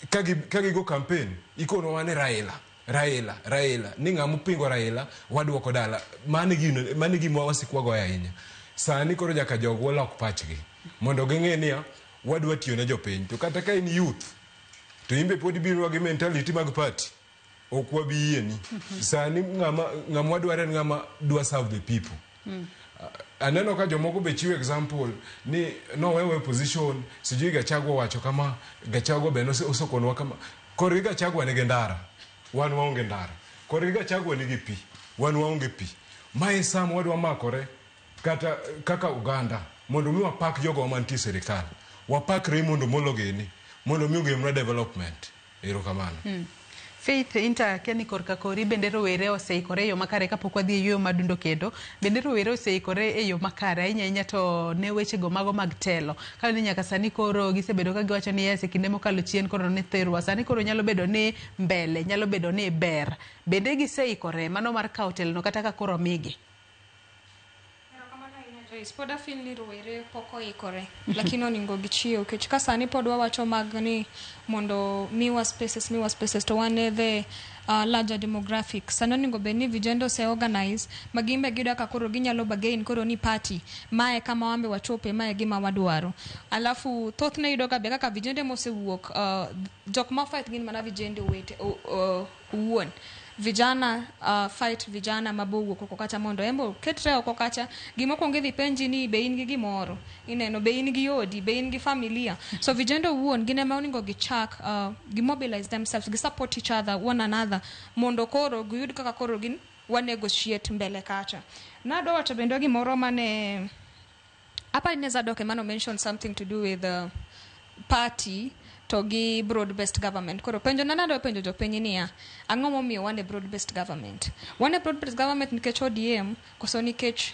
ka gigo campaign ikono ni Raila, Raila, Raila, ni ng'ama pingo Raila waduoko dala. Mano e gima wasikwa goyo ahinya. Sani koro nyaka jogwa lok pachgi mondo ging'e niya wadwa tiyo ne jopiny. To kata ka in youth to in be pod ibiro gi mentality mag party, ok wabi yieni. Sani ng'ama wadwaro en ng'ama dwa serve the people. Aneno ka jomoko be chiwo example ni nowewe position, sijui Gachagua wacho kama, Gachagua be osekonwa kama. Korgi Gachagua nigi ndara, wan waonge ndara. Korgi Gachagua nigi pi, wan waonge pi. Mae sama wadwa makore kata kaka Uganda mondo mi wapak jogo mantie e sirikal. Wapak Raymond Omolo gini mondo mi ogemnwa development. Erokamano. Faith, inta keni korka kori bende rowere oseikore e yo makare kapok wadhi e yueyo madundo kendo. Bende rowere oseikore e yo makare ahinya ahinya to ne wechego mago mag telo. Kaluwore ni nyaka sani koro gisebedo ka giwacho ni yes e kinde mokalo chien koro ne therwa. Sani koro nyalo bedo ni mbele, nyalo bedo ni ber. Bende giseikore mano mar kawo telono kata ka koro omigi. Joyce, pod afeel ni rowere pok oikore, lakini oningo gichiew nikech ka sani pod wawacho mag ni mondo miwa spaces to wan e the larger demographic. Sani oningo bed ni vijende ose organize ma gin be giyudo kaka koro ginyalo bargain koro ni party mae kama wan be wachope, mae e gima wadwaro. Alafu thothne iyudo ga be kaka vijende mosewuok, jok ma fight gin mana vijende owuon. Vijana fight vijana mabowuok oko kacha mondo embo ketre oko kacha. Gimokwongo idhi penji ni be in gi gimoro, ineno be in gi odi, be in gi familia. So vijende owuon gin ema onego gichak gi mobilize themselves, gi support each other, one another, mondo koro giyud kaka koro gin wa negotiate mbele kacha. Nadwa wacho bende gimoro mane apa ni Zadok ema mention something to do with party to gi broad based government. Koro penjo na nadwa penjo jopiny niya, ang'o momiyo wan e broad based government? Wan e broad based government nikech ODM koso nikech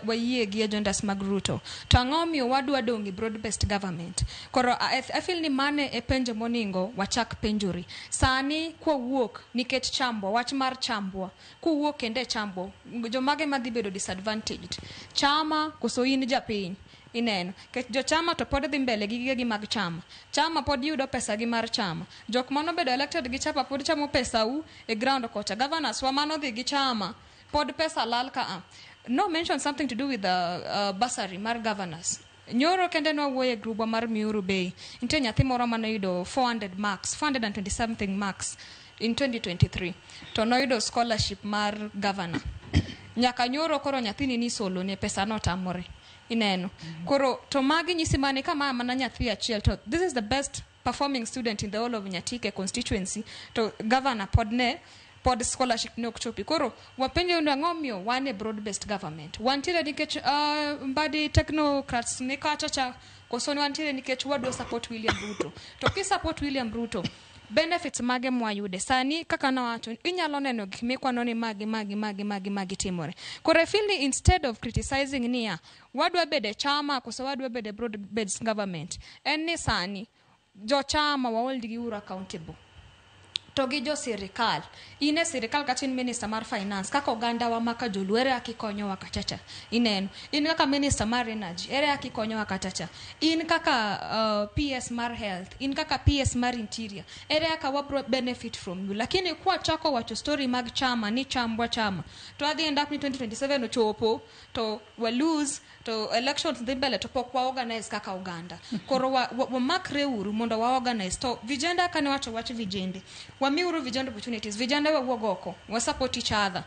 wayie gi agendas mag Ruto? To ang'o momiyo wadwa dong' e broad based government? Koro I feel ni mane e penjo moningo wachak penjori. Sani kwawuok nikech chambwa, wach mar chambwa, kuwuok kendo e chambwa, jomage madhi bedo disadvantaged? Chama koso in japiny? Ineno kech jochama to pod dhi mbele gi gigegi mag chama. Chama pod yudo pesa gi mar chama. Jok manobedo elected gi chama pod chamo pesa u e ground kocha. Governors wa manodhi gi chama pod pesa lal ka a. No mention something to do with the bursary mar governors. Nyoro kende nwawuoye grubwa mar Miuru Bay. Nitie nyathi moro manoyudo 400 marks, 420 something marks in 2023. To noyudo scholarship mar governor. Nyaka nyoro koro nyathini ni solo ne pesa notamore. Ineno. Koro to magi nyisi mane kama mana nyathi achiel to this is the best performing student in the whole of Nyatike constituency to governor pod ne pod scholarship ne ok chopi. Koro wapenjo ni ang'o miyo wan e broad based government? Wantiere nikech Mbadi technocrats ni kacha cha koso ni wantiere nikech wadwa support William Ruto. To ki support William Ruto, benefits mage mwayude sani kaka nawacho inyalo neno gik mikwano ni magi magi magi magi magi timore. Koro I feel ni instead of criticizing niya wadwa bede chama koso wadwa bede broad based government, en ni sani jochama wa hold gi uru accountable to gi jo sirikal. In e sirikal kata in minister mar finance kaka oganda wa maka joluo ere kaka ikonyowa kachacha, ineno. In kaka minister mar energy ere kaka ikonyowa kachacha. In kaka PS mar health, in kaka PS mar interior ere kaka wabro benefit from you. Lakini kwa chako wacho story mag chama ni chambwa chama to adhi end up ni 2027 ochopo to wa lose to elections dhi mbele to pok wa organize kaka oganda. Koro wamakre uru mondo wa organize. To vijenda kane wacho wach vijende, wamiuru vijenda opportunities, vijenda wawuog oko, wa support each other.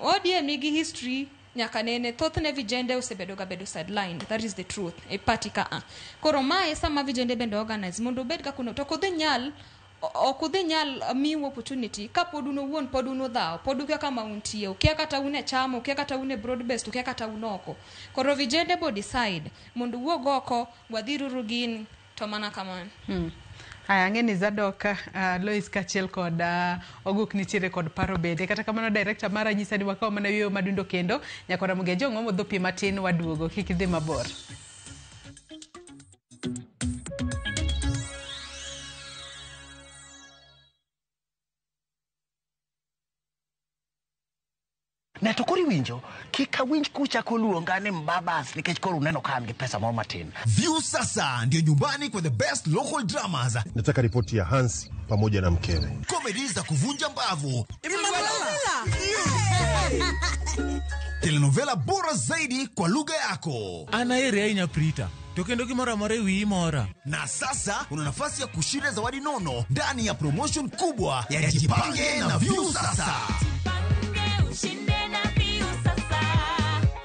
ODM nigi history nyaka nene, thothne vijende osebedo ga bedo sidelined, that is the truth e party ka a. Koro mae sama vijende bende organize mondo obed kaka to ok udhi nyal miu opportunity kapod un owuon pod un odhawo, pod ukia kama untie, ukia kata un e chama, ukia kata un e broad based, ukia kata un oko. Koro vijende bo decide mondo wuog oko, wadhiruru gin to mana kamano. Aya, ang'e ni Zadok, Lois kaachiel kod Oguk nitiere kod paro bende. Kata kamano director mara nyisa ni wakaw mana yueyo madundo kendo. Nyakora Mugejo ng'omo dho pi matin waduogo, kik idhi mabor. Ne to koro Iwinjo, kik awinj kuchako luonga ni mbabas nikech koro uneno ka an gi pesa moro matin. View sasa ndio nyumbani kwa the best local dramas, Nataka ripoti ya Hansi pamoja na mkewe. Comedy za kuvunja mbavu, telenovela bora zaidi kwa lugha yako. An aheri ahinya Prita, to kendo gimoro amora e wiyi mora. Na sasa una nafasi ya kushinda zawadi nono ndani ya promotion kubwa ya Jipange na View Sasa. Ushinde na View Sasa.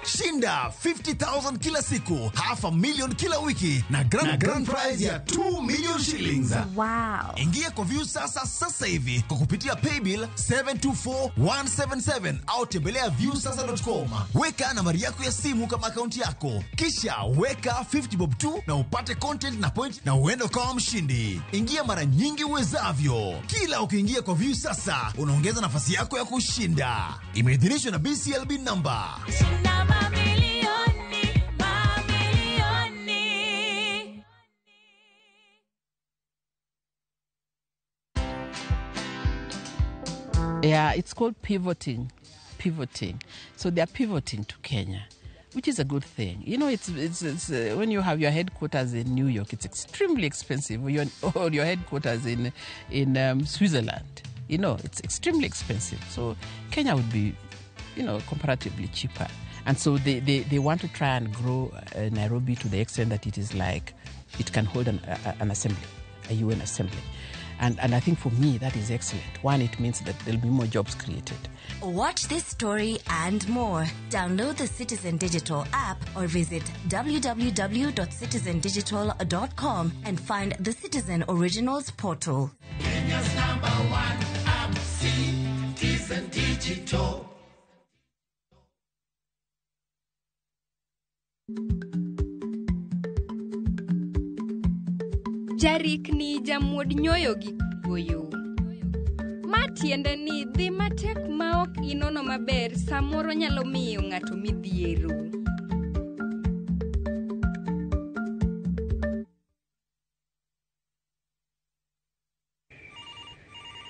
Shinda 50,000 kila siku, half a million kila wiki na grand prize ya 2 million shillings. Wow. Ingia kwa View Sasa sasa hivi kwa kupitia paybill 724177 au tembelea viewsasa.com. Weka nambari yako ya simu kama akaunti yako, kisha weka 50 bob tu na upate content na point na uende ukawa mshindi. Ingia mara nyingi uwezavyo. Kila ukiingia kwa View Sasa unaongeza nafasi yako ya kushinda. Imeidhinishwa na BCLB number. Shinda mamilioni, mamilioni. Yeah, it's called pivoting. Pivoting. So they are pivoting to Kenya, which is a good thing. You know, it's when you have your headquarters in New York, it's extremely expensive. Or your headquarters in Switzerland, you know, it's extremely expensive. So Kenya would be, you know, comparatively cheaper. And so they want to try and grow Nairobi to the extent that it is like it can hold an assembly, a UN assembly. And I think for me, that is excellent. One, it means that there'll be more jobs created. Watch this story and more. Download the Citizen Digital app or visit www.citizendigital.com and find the Citizen Originals portal. Kenya's number one app, Citizen Digital. Jarikni jamuod nyoyo gi kuoyo. Ma tiende ni dhi matek ma ok inono maber samoro nyalo miyo ng'ato midhiero.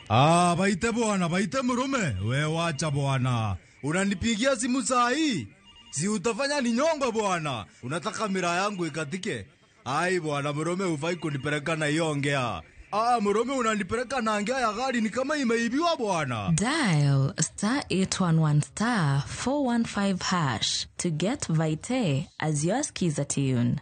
Ah, baite bwana, baite murume. We wacha bwana. Unanipigia simu saa hii? Si utafanya ni nyongo bwana. Unataka mira yangu ikatike? Ai bwana, murume hufai kunipeleka na hiyo ongea. Ah, murume unanipeleka na ngea ya gari ni kama imeibiwa bwana. Dial star 811 star 415 hash to get Vite as your skiza tune.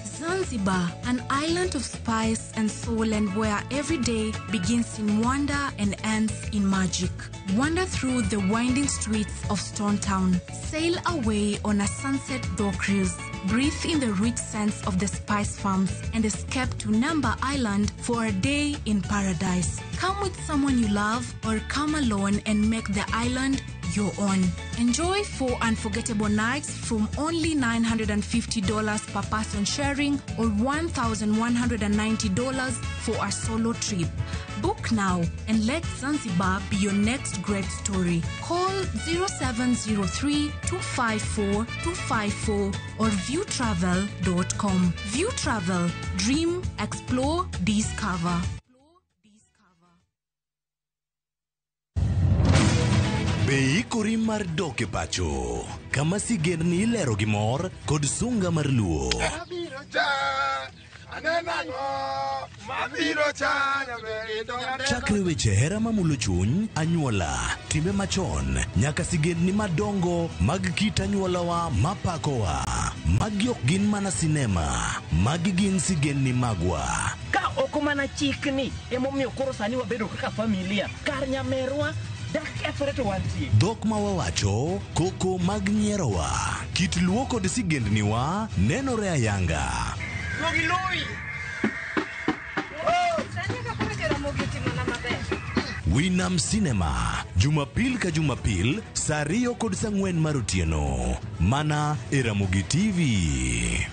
Zanzibar, an island of spice and soul, and where every day begins in wonder and ends in magic. Wander through the winding streets of Stone Town. Sail away on a sunset dhow cruise. Breathe in the rich scents of the spice farms and escape to Namba Island for a day in paradise. Come with someone you love or come alone and make the island your own. Enjoy 4 unforgettable nights from only $950 per person sharing or $1,190 for a solo trip. Book now and let Zanzibar be your next great story. Call 0703 254 254 or viewtravel.com. View Travel. Dream, explore, discover. Be ikori mar dok e pacho kama sigendni ilero gi mor kod sunga mar luo. Chakre weche hera mamulo chuny, anyuola, timbe machon, nyaka sigendni madongo mag kit anyuolawa mapakowa. Magi ok gin mana sinema, magi gin sigendni magwa. Ka ok mana chikni emomiyo koro sani wabedo kaka familia kar nyamerwa. Dhok ma wawacho, koko mag nyierowa, kit luo kod sigendniwa nenore ayanga. Winam Cinema, Jumapil ka Jumapil, saa 2 kod saa 4 mar otieno. Mana e Ramogi TV.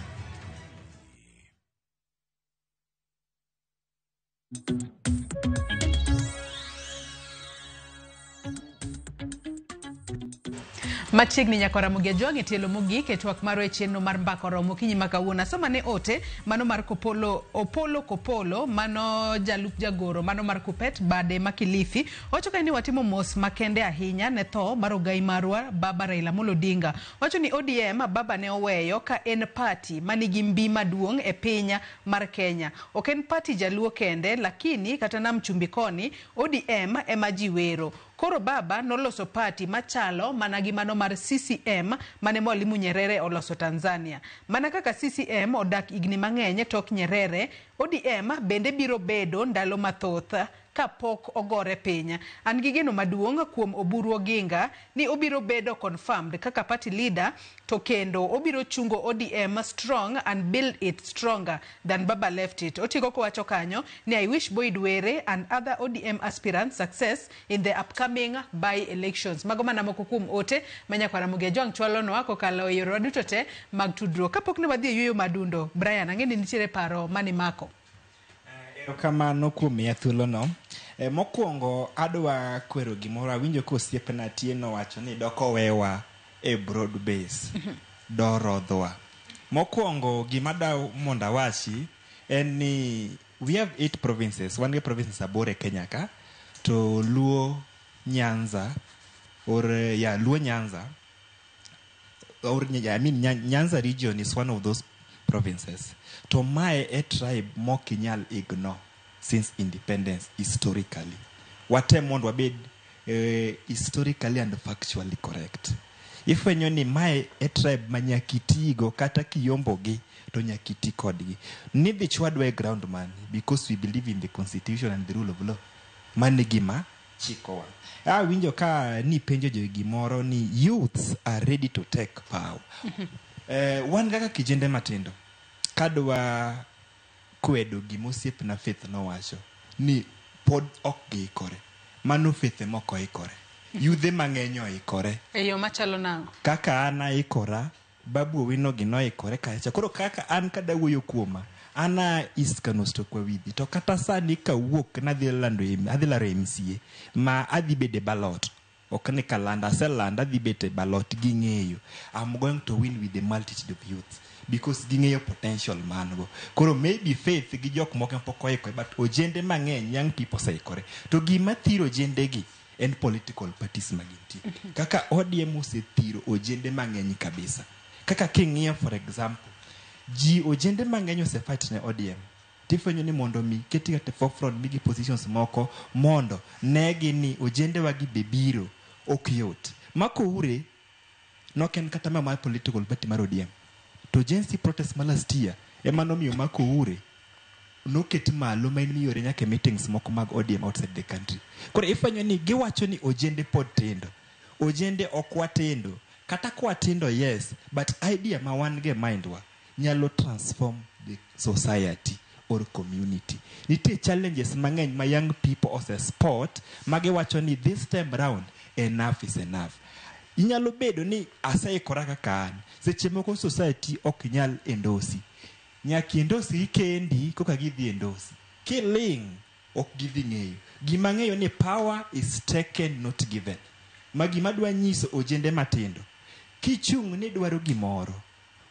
Machiegni nyaka Ramogi Ajwang' e tielo mogik e twak marwa e chenro mar mbaka oromo okinyi ma kawuono. Asoma ne ote mano mar Kopolo, Opolo Kopolo, mano jalup jagoro mano mar Kupet bade ma Kilifi. Owacho kae ni watimo mos makende ahinya ne tho mar ogai marwa Baba Raila Amolo Odinga. Owacho ni ODM baba ne oweyo ka en party manigi mbi maduong' e piny mar Kenya. Ok en party jaluo kende lakini kata nam chumbi koni ODM ema ji wero. Koro baba noloso party machalo mana gi mano mar CCM mane Mwalimu Nyerere oloso Tanzania. Mana kaka CCM odak higni mang'eny tok Nyerere, ODM bende biro bedo ndalo mathoth kapok ogore piny. An gi geno maduong' kuom Oburu Oginga ni obiro bedo confirmed kaka party leader to kendo obiro chungo ODM strong and build it stronger than Baba left it. Otieko kowacho kanyo ni I wish Boyd Were and other ODM aspirants success in the upcoming by-elections. Mago mana moko kuom ote ma nyakwar Ramogi Ajwang' chwalonwa kokalo e yorewa duto te mag tudruok. Kapok ne wadhi e yueyo madundo, Brian, ang'e ni nitiere paro mane imako. Erokamano kuom miya thuolono. E, mokwongo adwa kwero gimoro. Awinjo ka osiepna Atieno wacho ni dok owewa e broad base. Dorodhwa. Mokwongo gima adwa mondo awachi en ni we have 8 provinces. Wan gi provinces 8 e Kenya ka. To Luo Nyanza or yeah, Luo Nyanza or I mean Nyanza region is one of those provinces. To mae e tribe mok inyal ignore since independence historically. Watem mondo wabed historically and factually correct. Ifwenyo ni mae e tribe ma nyaka itigo kata kiyombogi to nyaka iti kodgi. Nidhi chwadwa e ground mane because we believe in the constitution and the rule of law. Mano e gima chikowa. Awinjo ka nipenjo jo gimoro ni youths are ready to take power. Wan kaka kijende matindo kadwa kwedo gima osiepna Faith nowacho ni pod ok giikore. Mano Faith ema ok oikore. Yudhe mang'eny oikore. E yo machalo nang'o? Kaka an aikora, Babu Owino gi noikore kacha. Koro kaka an kada wuoyo kuoma, an a East Kano Stokwawidhi. To kata sani kawuok nadhi lando adhi laro MCA ma adhi bedo e ballot. Ok ni kalanda, aselando adhi bet e ballot ging'eyo. I'm going to win with the multitude of youth because ging'eyo potential man go. Koro maybe Faith gi jok moko pok oikore but ojende mang'eny young people oseikore. To gima thiro ojende gi en political parties ma gintie. Kaka ODM osethiro ojende mang'eny kabisa. Kaka king'iyo for example, ji ojende mang'eny osefight ne ODM. Tifwenyo ni mondo mi ketgi at the forefront migi positions moko mondo negi ni ojende wagi be biro ok yot. Makoure nok en kata mar political party mar ODM. To Gen Z protest ma last year ema nomiyo Makoure noket malo ma en miyore nyaka e meetings moko mag ODM outside the country. Koro ifwenyo ni giwacho ni ojende pod tindo. Ojende ok watindo. Kata kwatindo yes, but idea ma wan go e mind wa nyalo transform the society or community. Nitie challenges mang'eny ma young people ose spot ma giwacho ni this time round enough is enough. Inyalo bedo ni aseikora kaka an. Seche moko society ok nyal endorse. Nyaka endorse kendi koka gidhi endorse. Kiling' ok gidhi ng'eyo. Gima ng'eyo ni power is taken not given. Ma gima dwa nyiso ojende matindo. Kichung' ni dwaro gimoro,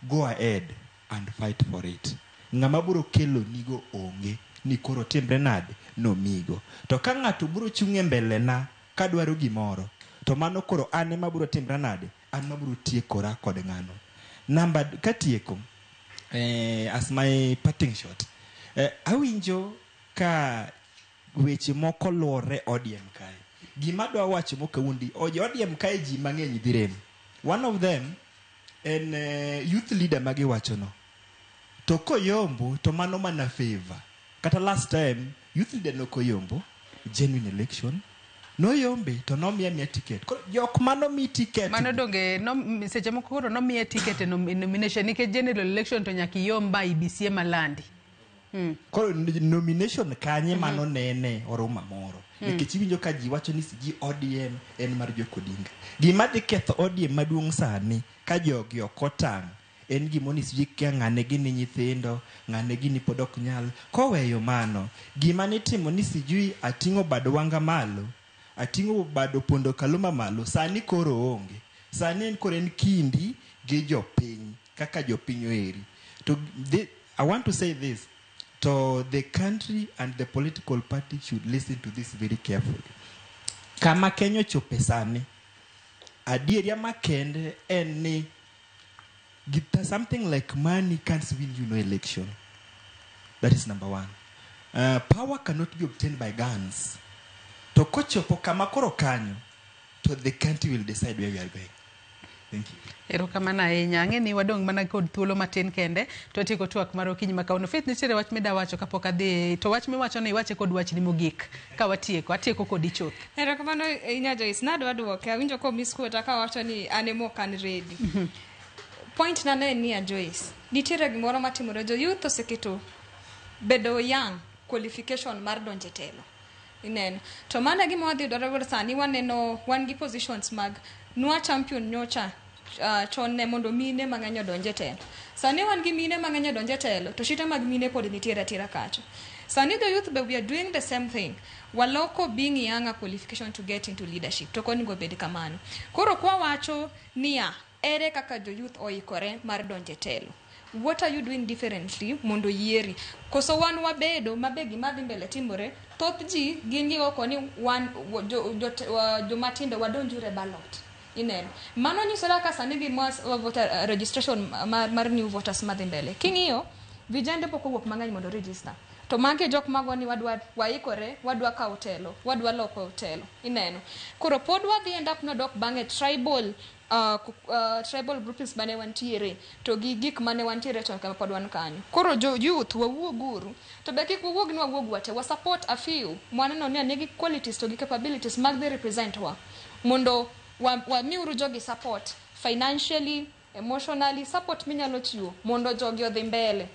go ahead and fight for it. Ng'ama biro kelo nigo onge ni koro timre nade nomigo. To ka ng'ato biro chung' e mbele na kadwaro gimoro, to mano koro an ema biro timra nade, an ema biro tiekora kod ng'ano. Namba katieko, as my parting shot, awinjo ka weche moko luore ODM kae. Gima adwa wacho mokawuondi, ODM kae ji mang'eny dhi rem. One of them en youth leader magiwachono. To koyombo to mano mana favor. Kata last time youth leader nokoyombo genuine election. Noyombe to nomiya miya ticket. Koro jok mano mi ticket. Mano donge no, seche moko koro nomiye ticket e nomination nikech general election to nyaka iyomb ba IEBC ema landi. Koro nomination kanye mano nene oruma moro. Nikech iwinjo ka ji wacho ni siji ODM en mar Jok Odinga. Gima dhi ketho ODM maduong' sani ka jogi ok otang' en gimoni siji kia ng'ane gini nyithindo, ng'ane gini pod ok nyal. Koweyo mano, gima nitimo ni sijui ating'o bad wanga malo, ating'o bad Opondo Kaluma malo, sani koro onge. Sani en koro en kindi gi jopiny kaka jopiny oeri. To I want to say this, to the country and the political party should listen to this very carefully. Kama Kenya ochope sani, adieria makende en ni something like money can't win you no election. That is number one. Power cannot be obtained by guns. To kochopo kama koro kanyo, to the country will decide where we are going. Thank you. Erokamano ahinya. Ang'e ni wadong' mana kod thuolo matin kende to watieko twak mar okinyi ma kawuono. Faith, nitiere wach mida wacho kapok adhi to wach miwacho ni iwache kod wachni mogik ka watieko. Atieko kodi chuth. Erokamano ahinya Joyce. Nadwa duoke. Awinjo ko misquote kawacho ni an ema ok an ready. Point na ne en niya Joyce, nitiere gimoro matimore. Jo youth oseketo bedo young qualification mar donjo e telo. Ineno. To mano e gima wadhi yudore sani waneno wan gi positions mag nwa champion nyocha chon ne mondo mine mang'eny odonj e telo. Sani wan gi mine mang'eny odonj e telo to shida mag mine pod nitiere atira kacha. Sani the youth be we are doing the same thing. Waloko being young a qualification to get into leadership. To ok onego bed kamano. Koro kwa wacho niya, ere kaka jo youth oikore mar donjo e telo? What are you doing differently mondo yieri? Koso wan wabedo mabe gima dhi mbele timore, thoth ji gin gigo ni wan jomatindo wadonjuru e ballot. Ineno. Mano nyiso kaka sani gi mass voter registration mar new voters madhi mbele. King'iyo, vijende pok owuok mang'eny mondo register. To magi jok mago ni wadwa waikore, wadwa kawo telo, wadwa loko telo. Ineno. Koro pod wadhi end up nodok bang'e tribal tribal groupings mane wantiere to gi gik mane wantiere chon kama pod wan kanyo. Koro jo youth wawuoguru to be kik wawuog ni wawuog wate, wa support a few mwaneno ni nigi qualities to gi capabilities mag dhi represent wa mondo wamiuru jogi support financially, emotionally, support minyalo chiwo mondo jogi odhi mbele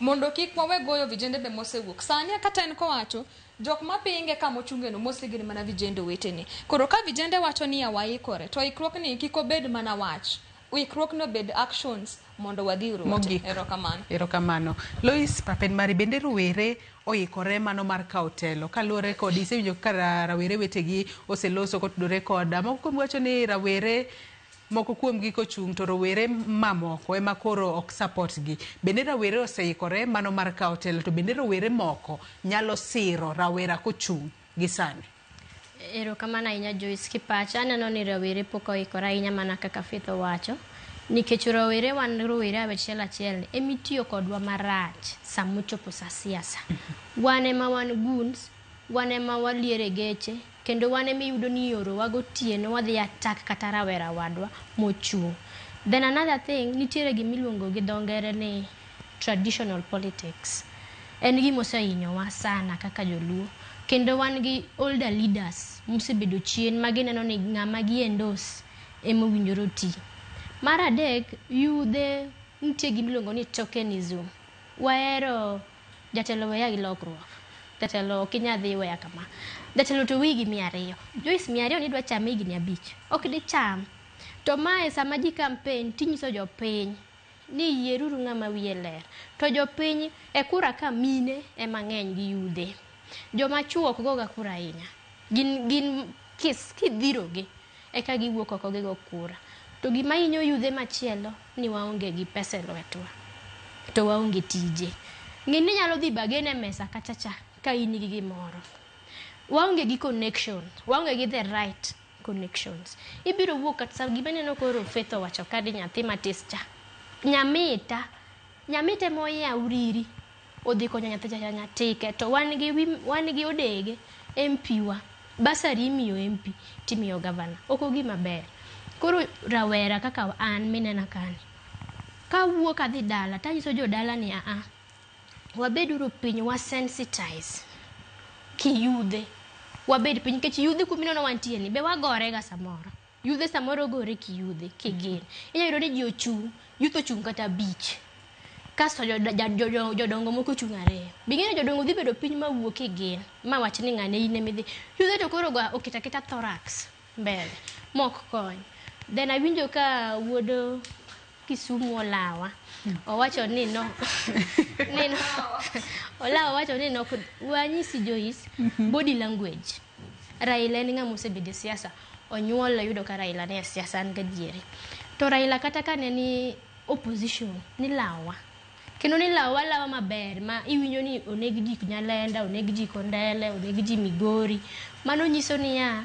mondo kik wawe goyo vijende be mosewuok. Sani kata en kowacho jok mapinge kama ochunge no mostly gin mana vijende wetene. Koro ka vijende wacho ni waikore to ikruok ni kik obed mana wach, ikruok no bed actions mondo wadhi uru. Mogik. Erokamano. Erokamano. Lois Papen mari bende rowere oikore mano mar kawo telo kaluwore kod isewinjo kaka rawere wetegi oseloso kotudore koda moko kuom wacho ni rawere moko kuomgi kochung' to rowere mamoko ema koro ok support gi. Bende rawere oseikore mano mar kawo telo to bende rowere moko nyalo siro rawera kochung' gi sani. Erokamano ahinya Joyce. Kipacha aneno ni rawere pok oikore ahinya mana kaka Faith owacho. Nikech rowere wan rowere achiel achiel emitiyo kodwa marach sama ochopo sa siasa. Wan ema wan goons, wan ema waliere geche, kendo wan ema iyudo ni iorowa gotieno wadhi attack kata rawera wadwa mochung'. Then another thing, nitiere gimiluongo gi dho ngere ni traditional politics. En gima osehinyowa sana kaka joluo. Kendo wan gi older leaders mosebedo chien ma gineno ni ng'ama gi endorse ema owinjore oti. Mar adek, yudhe nitie gimiluongo ni tokenism. Wahero jatelo weya gi lokruok. Jatelo ok inyal dhi weya kama. Jatelo to wiyi gi 200. Joyce 200 ni idwa chame higni 5. Ok dicham. To mae sama ji campaign tinyiso jopiny ni yieruru ng'ama wiye ler. To jopiny e kura ka mine ema ng'eny gi yudhe. Joma chuo ok goga kura ahinya. Gin kis kidhirogi eka giwuok oko gigo kura. To gima hinyo yudhe machielo ni waonge gi pesa e lwetwa. To waonge tije. Ng'eni inyalo dhi bargain e mesa kacha cha ka in gi gimoro. Waonge gi connection, waonge gi the right connections. Ibiro wuok kata gima ineno koro Faith owacho ka di nyathi matis cha. Nyamita, nyamita ema oyaw riri odhi konyo nyathi cha nyatike to wan gi odege MP wa. Basari imiyo MP timiyo gavana. Ok ogima ber. Koro rawera kaka an minena kani. Kawuok adhi dala tanyiso jodala ni aa wabeduru piny wa sensitize kiyudhe. Wabed piny nikech yudhe kuma ineno wantie ni be wagore ga samoro. Yudhe samoro gore kiyudhe kigin. Inyalo yudo ni ji ochung', youth ochung' kata 5. Kasto jodongo moko ochung' 2. Be ing'eyo jodongo dhi bedo piny mawuo kigin ma wach ni ng'ane in emidhi. Yudhe to koro go oketo aketa thorax mbele mok kony. Then awinjo ka wuod Kisumu olawa. Owacho ni no. Ni no. Olawa owacho ni no wanyisi Joyce body language. Raila en ng'ama osebedo e siasa. onyuol yudo ka Raila ne e siasa, an gadieri. To Raila kata ka ne ni opposition, nilawa. Kendo nilawa lawa maber ma iwinjo ni oneg ji Nyalenda, oneg ji Kondele, oneg ji Migori. Mano nyiso niya,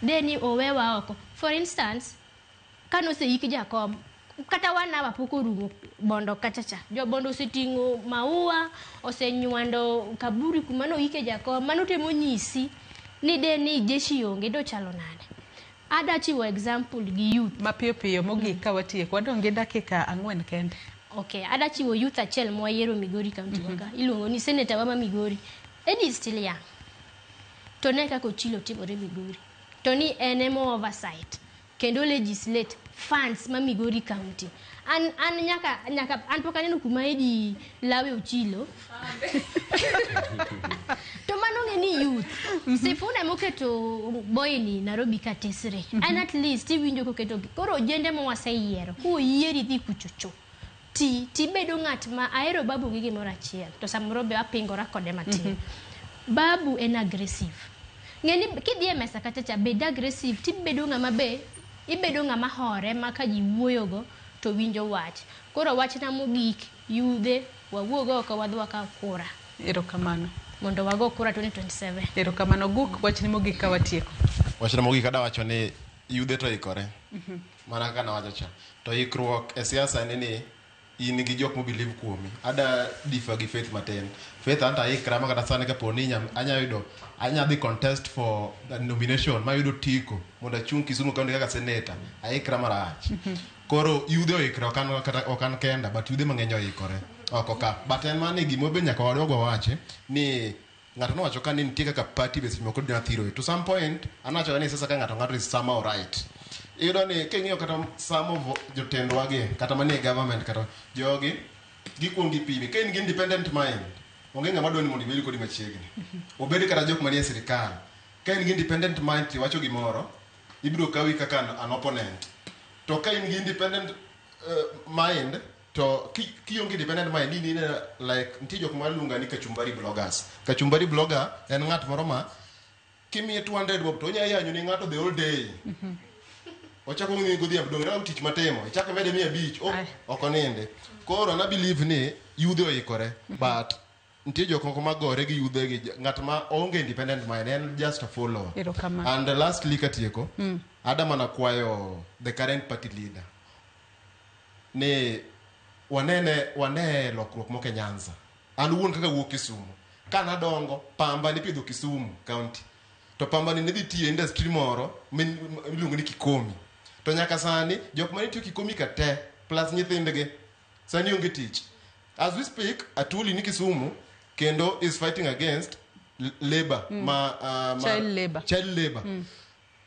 de ni owewa oko. For instance, kanoseik Jakom, kata wanawa pok orumo Bondo kachacha. Jo Bondo oseting'o maua, osenywando kaburi kuma noike Jakom. Mano temo nyisi ni de ni jeshi onge dochalo nade. Ada chiwo example gi youth. Mapiyo piyo mogik ka watieko, wadong' gi dakika 4 kende. Okay, ada chiwo youth achiel mwayiero Migori County waka. Iluongo ni senator wa ma Migori. Eddie is still young. To ne kaka Ochilo timore Migori. To ni en ema oversight kendo legislate funds ma Migori County. An nyaka an pok aneno kuma Eddie lawe Ochilo. To mano ng'e ni youth. Sifuna moketo boy ni Nairobi ka tesre. An at least iwinjo koketo koro ojende mwaseyiero. Koyieri dhi kuchocho. Ti tibedo ng'at ma ahero Babu gi gimoro achiel. To samoro be apingora kode matin. Babu en aggressive. Ng'eni kidhi e mesa kacha cha bed aggressive tibedo ng'ama be ibedo ng'ama hore ma ka ji wuoyogo to winjo wach. Koro wachna mogik, yudhe wawuog oko wadhi wakaw kura. Erokamano. Mondo wago kura 2027. Erokamano. Guk, wachni mogik ka watieko. Wachna mogik adawacho ni yudhe to ikore. Mana kaka nawacho cha. To ikruok e siasa en ni in gi jok mobelieve kuomi. Ada differ gi Faith matin. Faith anta aikra ma kata sani kapo ni anya yudo anya dhi contest for the nomination mayudo tiko mondo achung' Kisumu County kaka senator. Aikra marach. Koro yudhe oikre ok an kata ok an kenda but yudhe mang'eny oikore oko ka. But en mana ni gima be nyaka wadog wawachi ni ng'ato nowacho ka ni nitie kaka party be seche moko dwa thiro. To some point anawacho ni sasa ka ng'ato ng'ato is somehow right. Iyudo ni king'iyo kata some of jotendwa gi kata manie government kata jogi gikuongo gipimi. Ka in gi independent mind, onge ng'ama dwa ni mondo ibed kodi machiegni. Obed kata jok manie sirikal. Ka in gi independent mind tiwacho gimoro, ibiro kawi kaka an opponent. To ka in gi independent mind, to kionge independent mind, in like nitie jok maluonga ni kachumbari bloggers. Kachumbari blogger en ng'at moro ma kimiye 200 bob to onya yanyo ni ng'ato the whole day. Ochako ng'iyo godhiambo dong' ineno tich matimo ichako imede 500 ok oninde. Koro an believe ni yudhe oikore but nitie jok moko magore gi yudhe gi ng'at ma onge independent mind en just a follower. And lastly katieko, ada mana kwayo the current party leader ni wane lokruok moko e Nyanza. An wuon kaka wuok Kisumu, kanadongo pamba nipidho Kisumu County to pamba ni ne dhi tiyo e industry moro miluongo ni Kikomi. To nyaka sani jok mane tiyo Kikomi ka te plus nyithindgi sani onge tich. As we speak, Atuli ni Kisumu kendo is fighting against labor ma child labor. Child labor.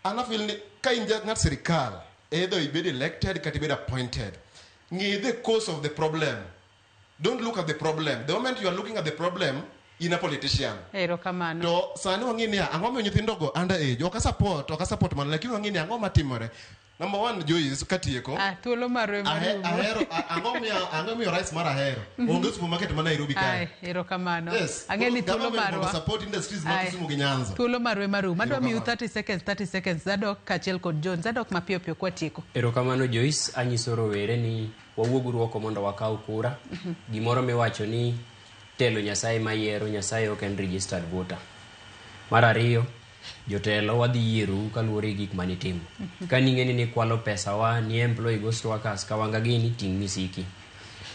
An feel ni ka in ng'at sirikal, either ibed elected kata ibed appointed, ng'i the cause of the problem. Don't look at the problem. The moment you are looking at the problem, in a politician. Erokamano. To sani wang'i niya, ang'o miyo nyithindogo under age? Ok support man, lakini wang'i ni ang'o matimore. Number one, Joyce, katieko. Thuolo marwe marumo. Ahero, ang'o miyo rice mar Ahero? Onge supermarket ma Nairobi kae. Erokamano. Yes. Ang'e ni thuolo marwa. Support industries ma Kisumu gi Nyanza. Thuolo marwe marumo. Adwa miyu 30 seconds, 30 seconds. Zadok kaachiel kod John. Zadok mapiyo piyo kwatieko. Erokamano Joyce, anyiso rowere ni wawuoguru oko mondo wakaw kura. Gimoro miwacho ni telo Nyasaye mayiero, Nyasaye ok en registered voter. Mar ariyo, jotelo wadhi yierou kaluwore gi gik manitimo. Ka ning'e ni nikwalo pesa wa, ni employ ghost workers kawanga gini, ting' misiki.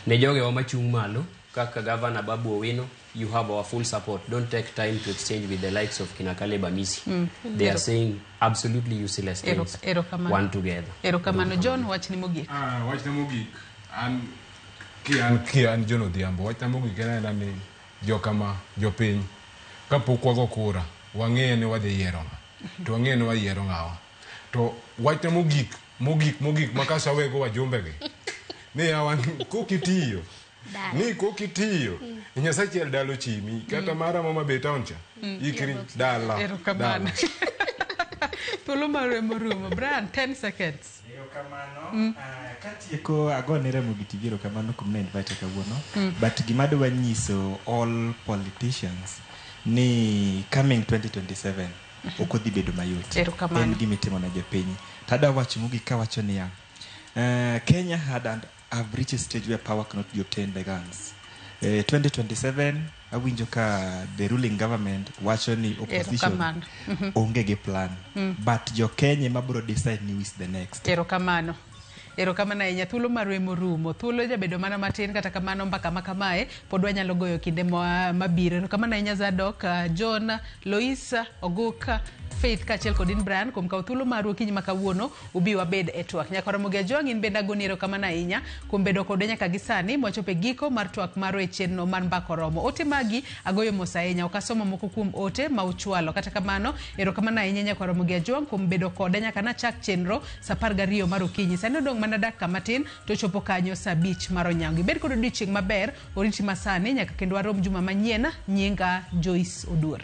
Ne jogewa machung' malo, kaka Governor Babu Owino, you have our full support. Don't take time to exchange with the likes of kina Caleb Amisi. They are saying absolutely useless things. Erokamano. One together. Erokamano. John, wachni mogik. Wachna mogik, an ki an John Odhiambo, wachna mogik en aena ni jokama jopiny kapok wago kura wang'eyo ni wadhi yiero ng'a to wang'eyo ni wayiero ng'awa to wachna mogik mogik mogik ma kasawego wajumbegi ni yawa kokitiyo ni kokitiyo Nyasaye achiel dalo chimi kata mara mama be town cha ikri dala. Erokamano. Thuolo marwe morumo. Brian, 10 seconds. Erokamano. Katieko agone Ramogi TV erokamano kuom ne invite kawuono. But gima adwa nyiso all politicians ni coming 2027 Ok odhi bedo mayot. Erokamano. En gima itimo ne jopiny. Tada wacho mogik kawacho niya, Kenya had and have reached a stage where power cannot be obtained by guns. 2027 awinjo ka the ruling government wacho ni opposition Erokamano. Onge gi plan. But jo Kenya ema biro decide ni who is the next. Erokamano. Erokamano ahinya. Thuolo marwa emorumo. Thuolo jabedo mana matin kata kamano mbaka ma kamae pod wanyalo goyo kinde mabiro. Erokamano ahinya Zadok, John, Lois, Oguk, Faith kaachiel kod in Brian kuom kawo thuolo maru okinyi ma kawuono ubi wabed e twak. Nyakoromogi Ajwang' in bende agoni erokamano ahinya kuom bedo kodwa nyaka gi sani mwachopo e giko mar twak marwa e chenro mar Mbaka Oromo. Ote magi agoyo mos ahinya, ok asomo moko kuom ote ma uchwalo. Kata kamano, erokamano ahinya Nyakoromogi Ajwang' kuom bedo koda nyaka nachak chenro sa 12 mar okinyi. Sani odong' mana dakika matin to chopo kanyo sa 5 mar onyango. Ibed kod odiochieng' maber, oriti masani nyaka kendo warom juma manyien. Nyinga Joyce Oduor.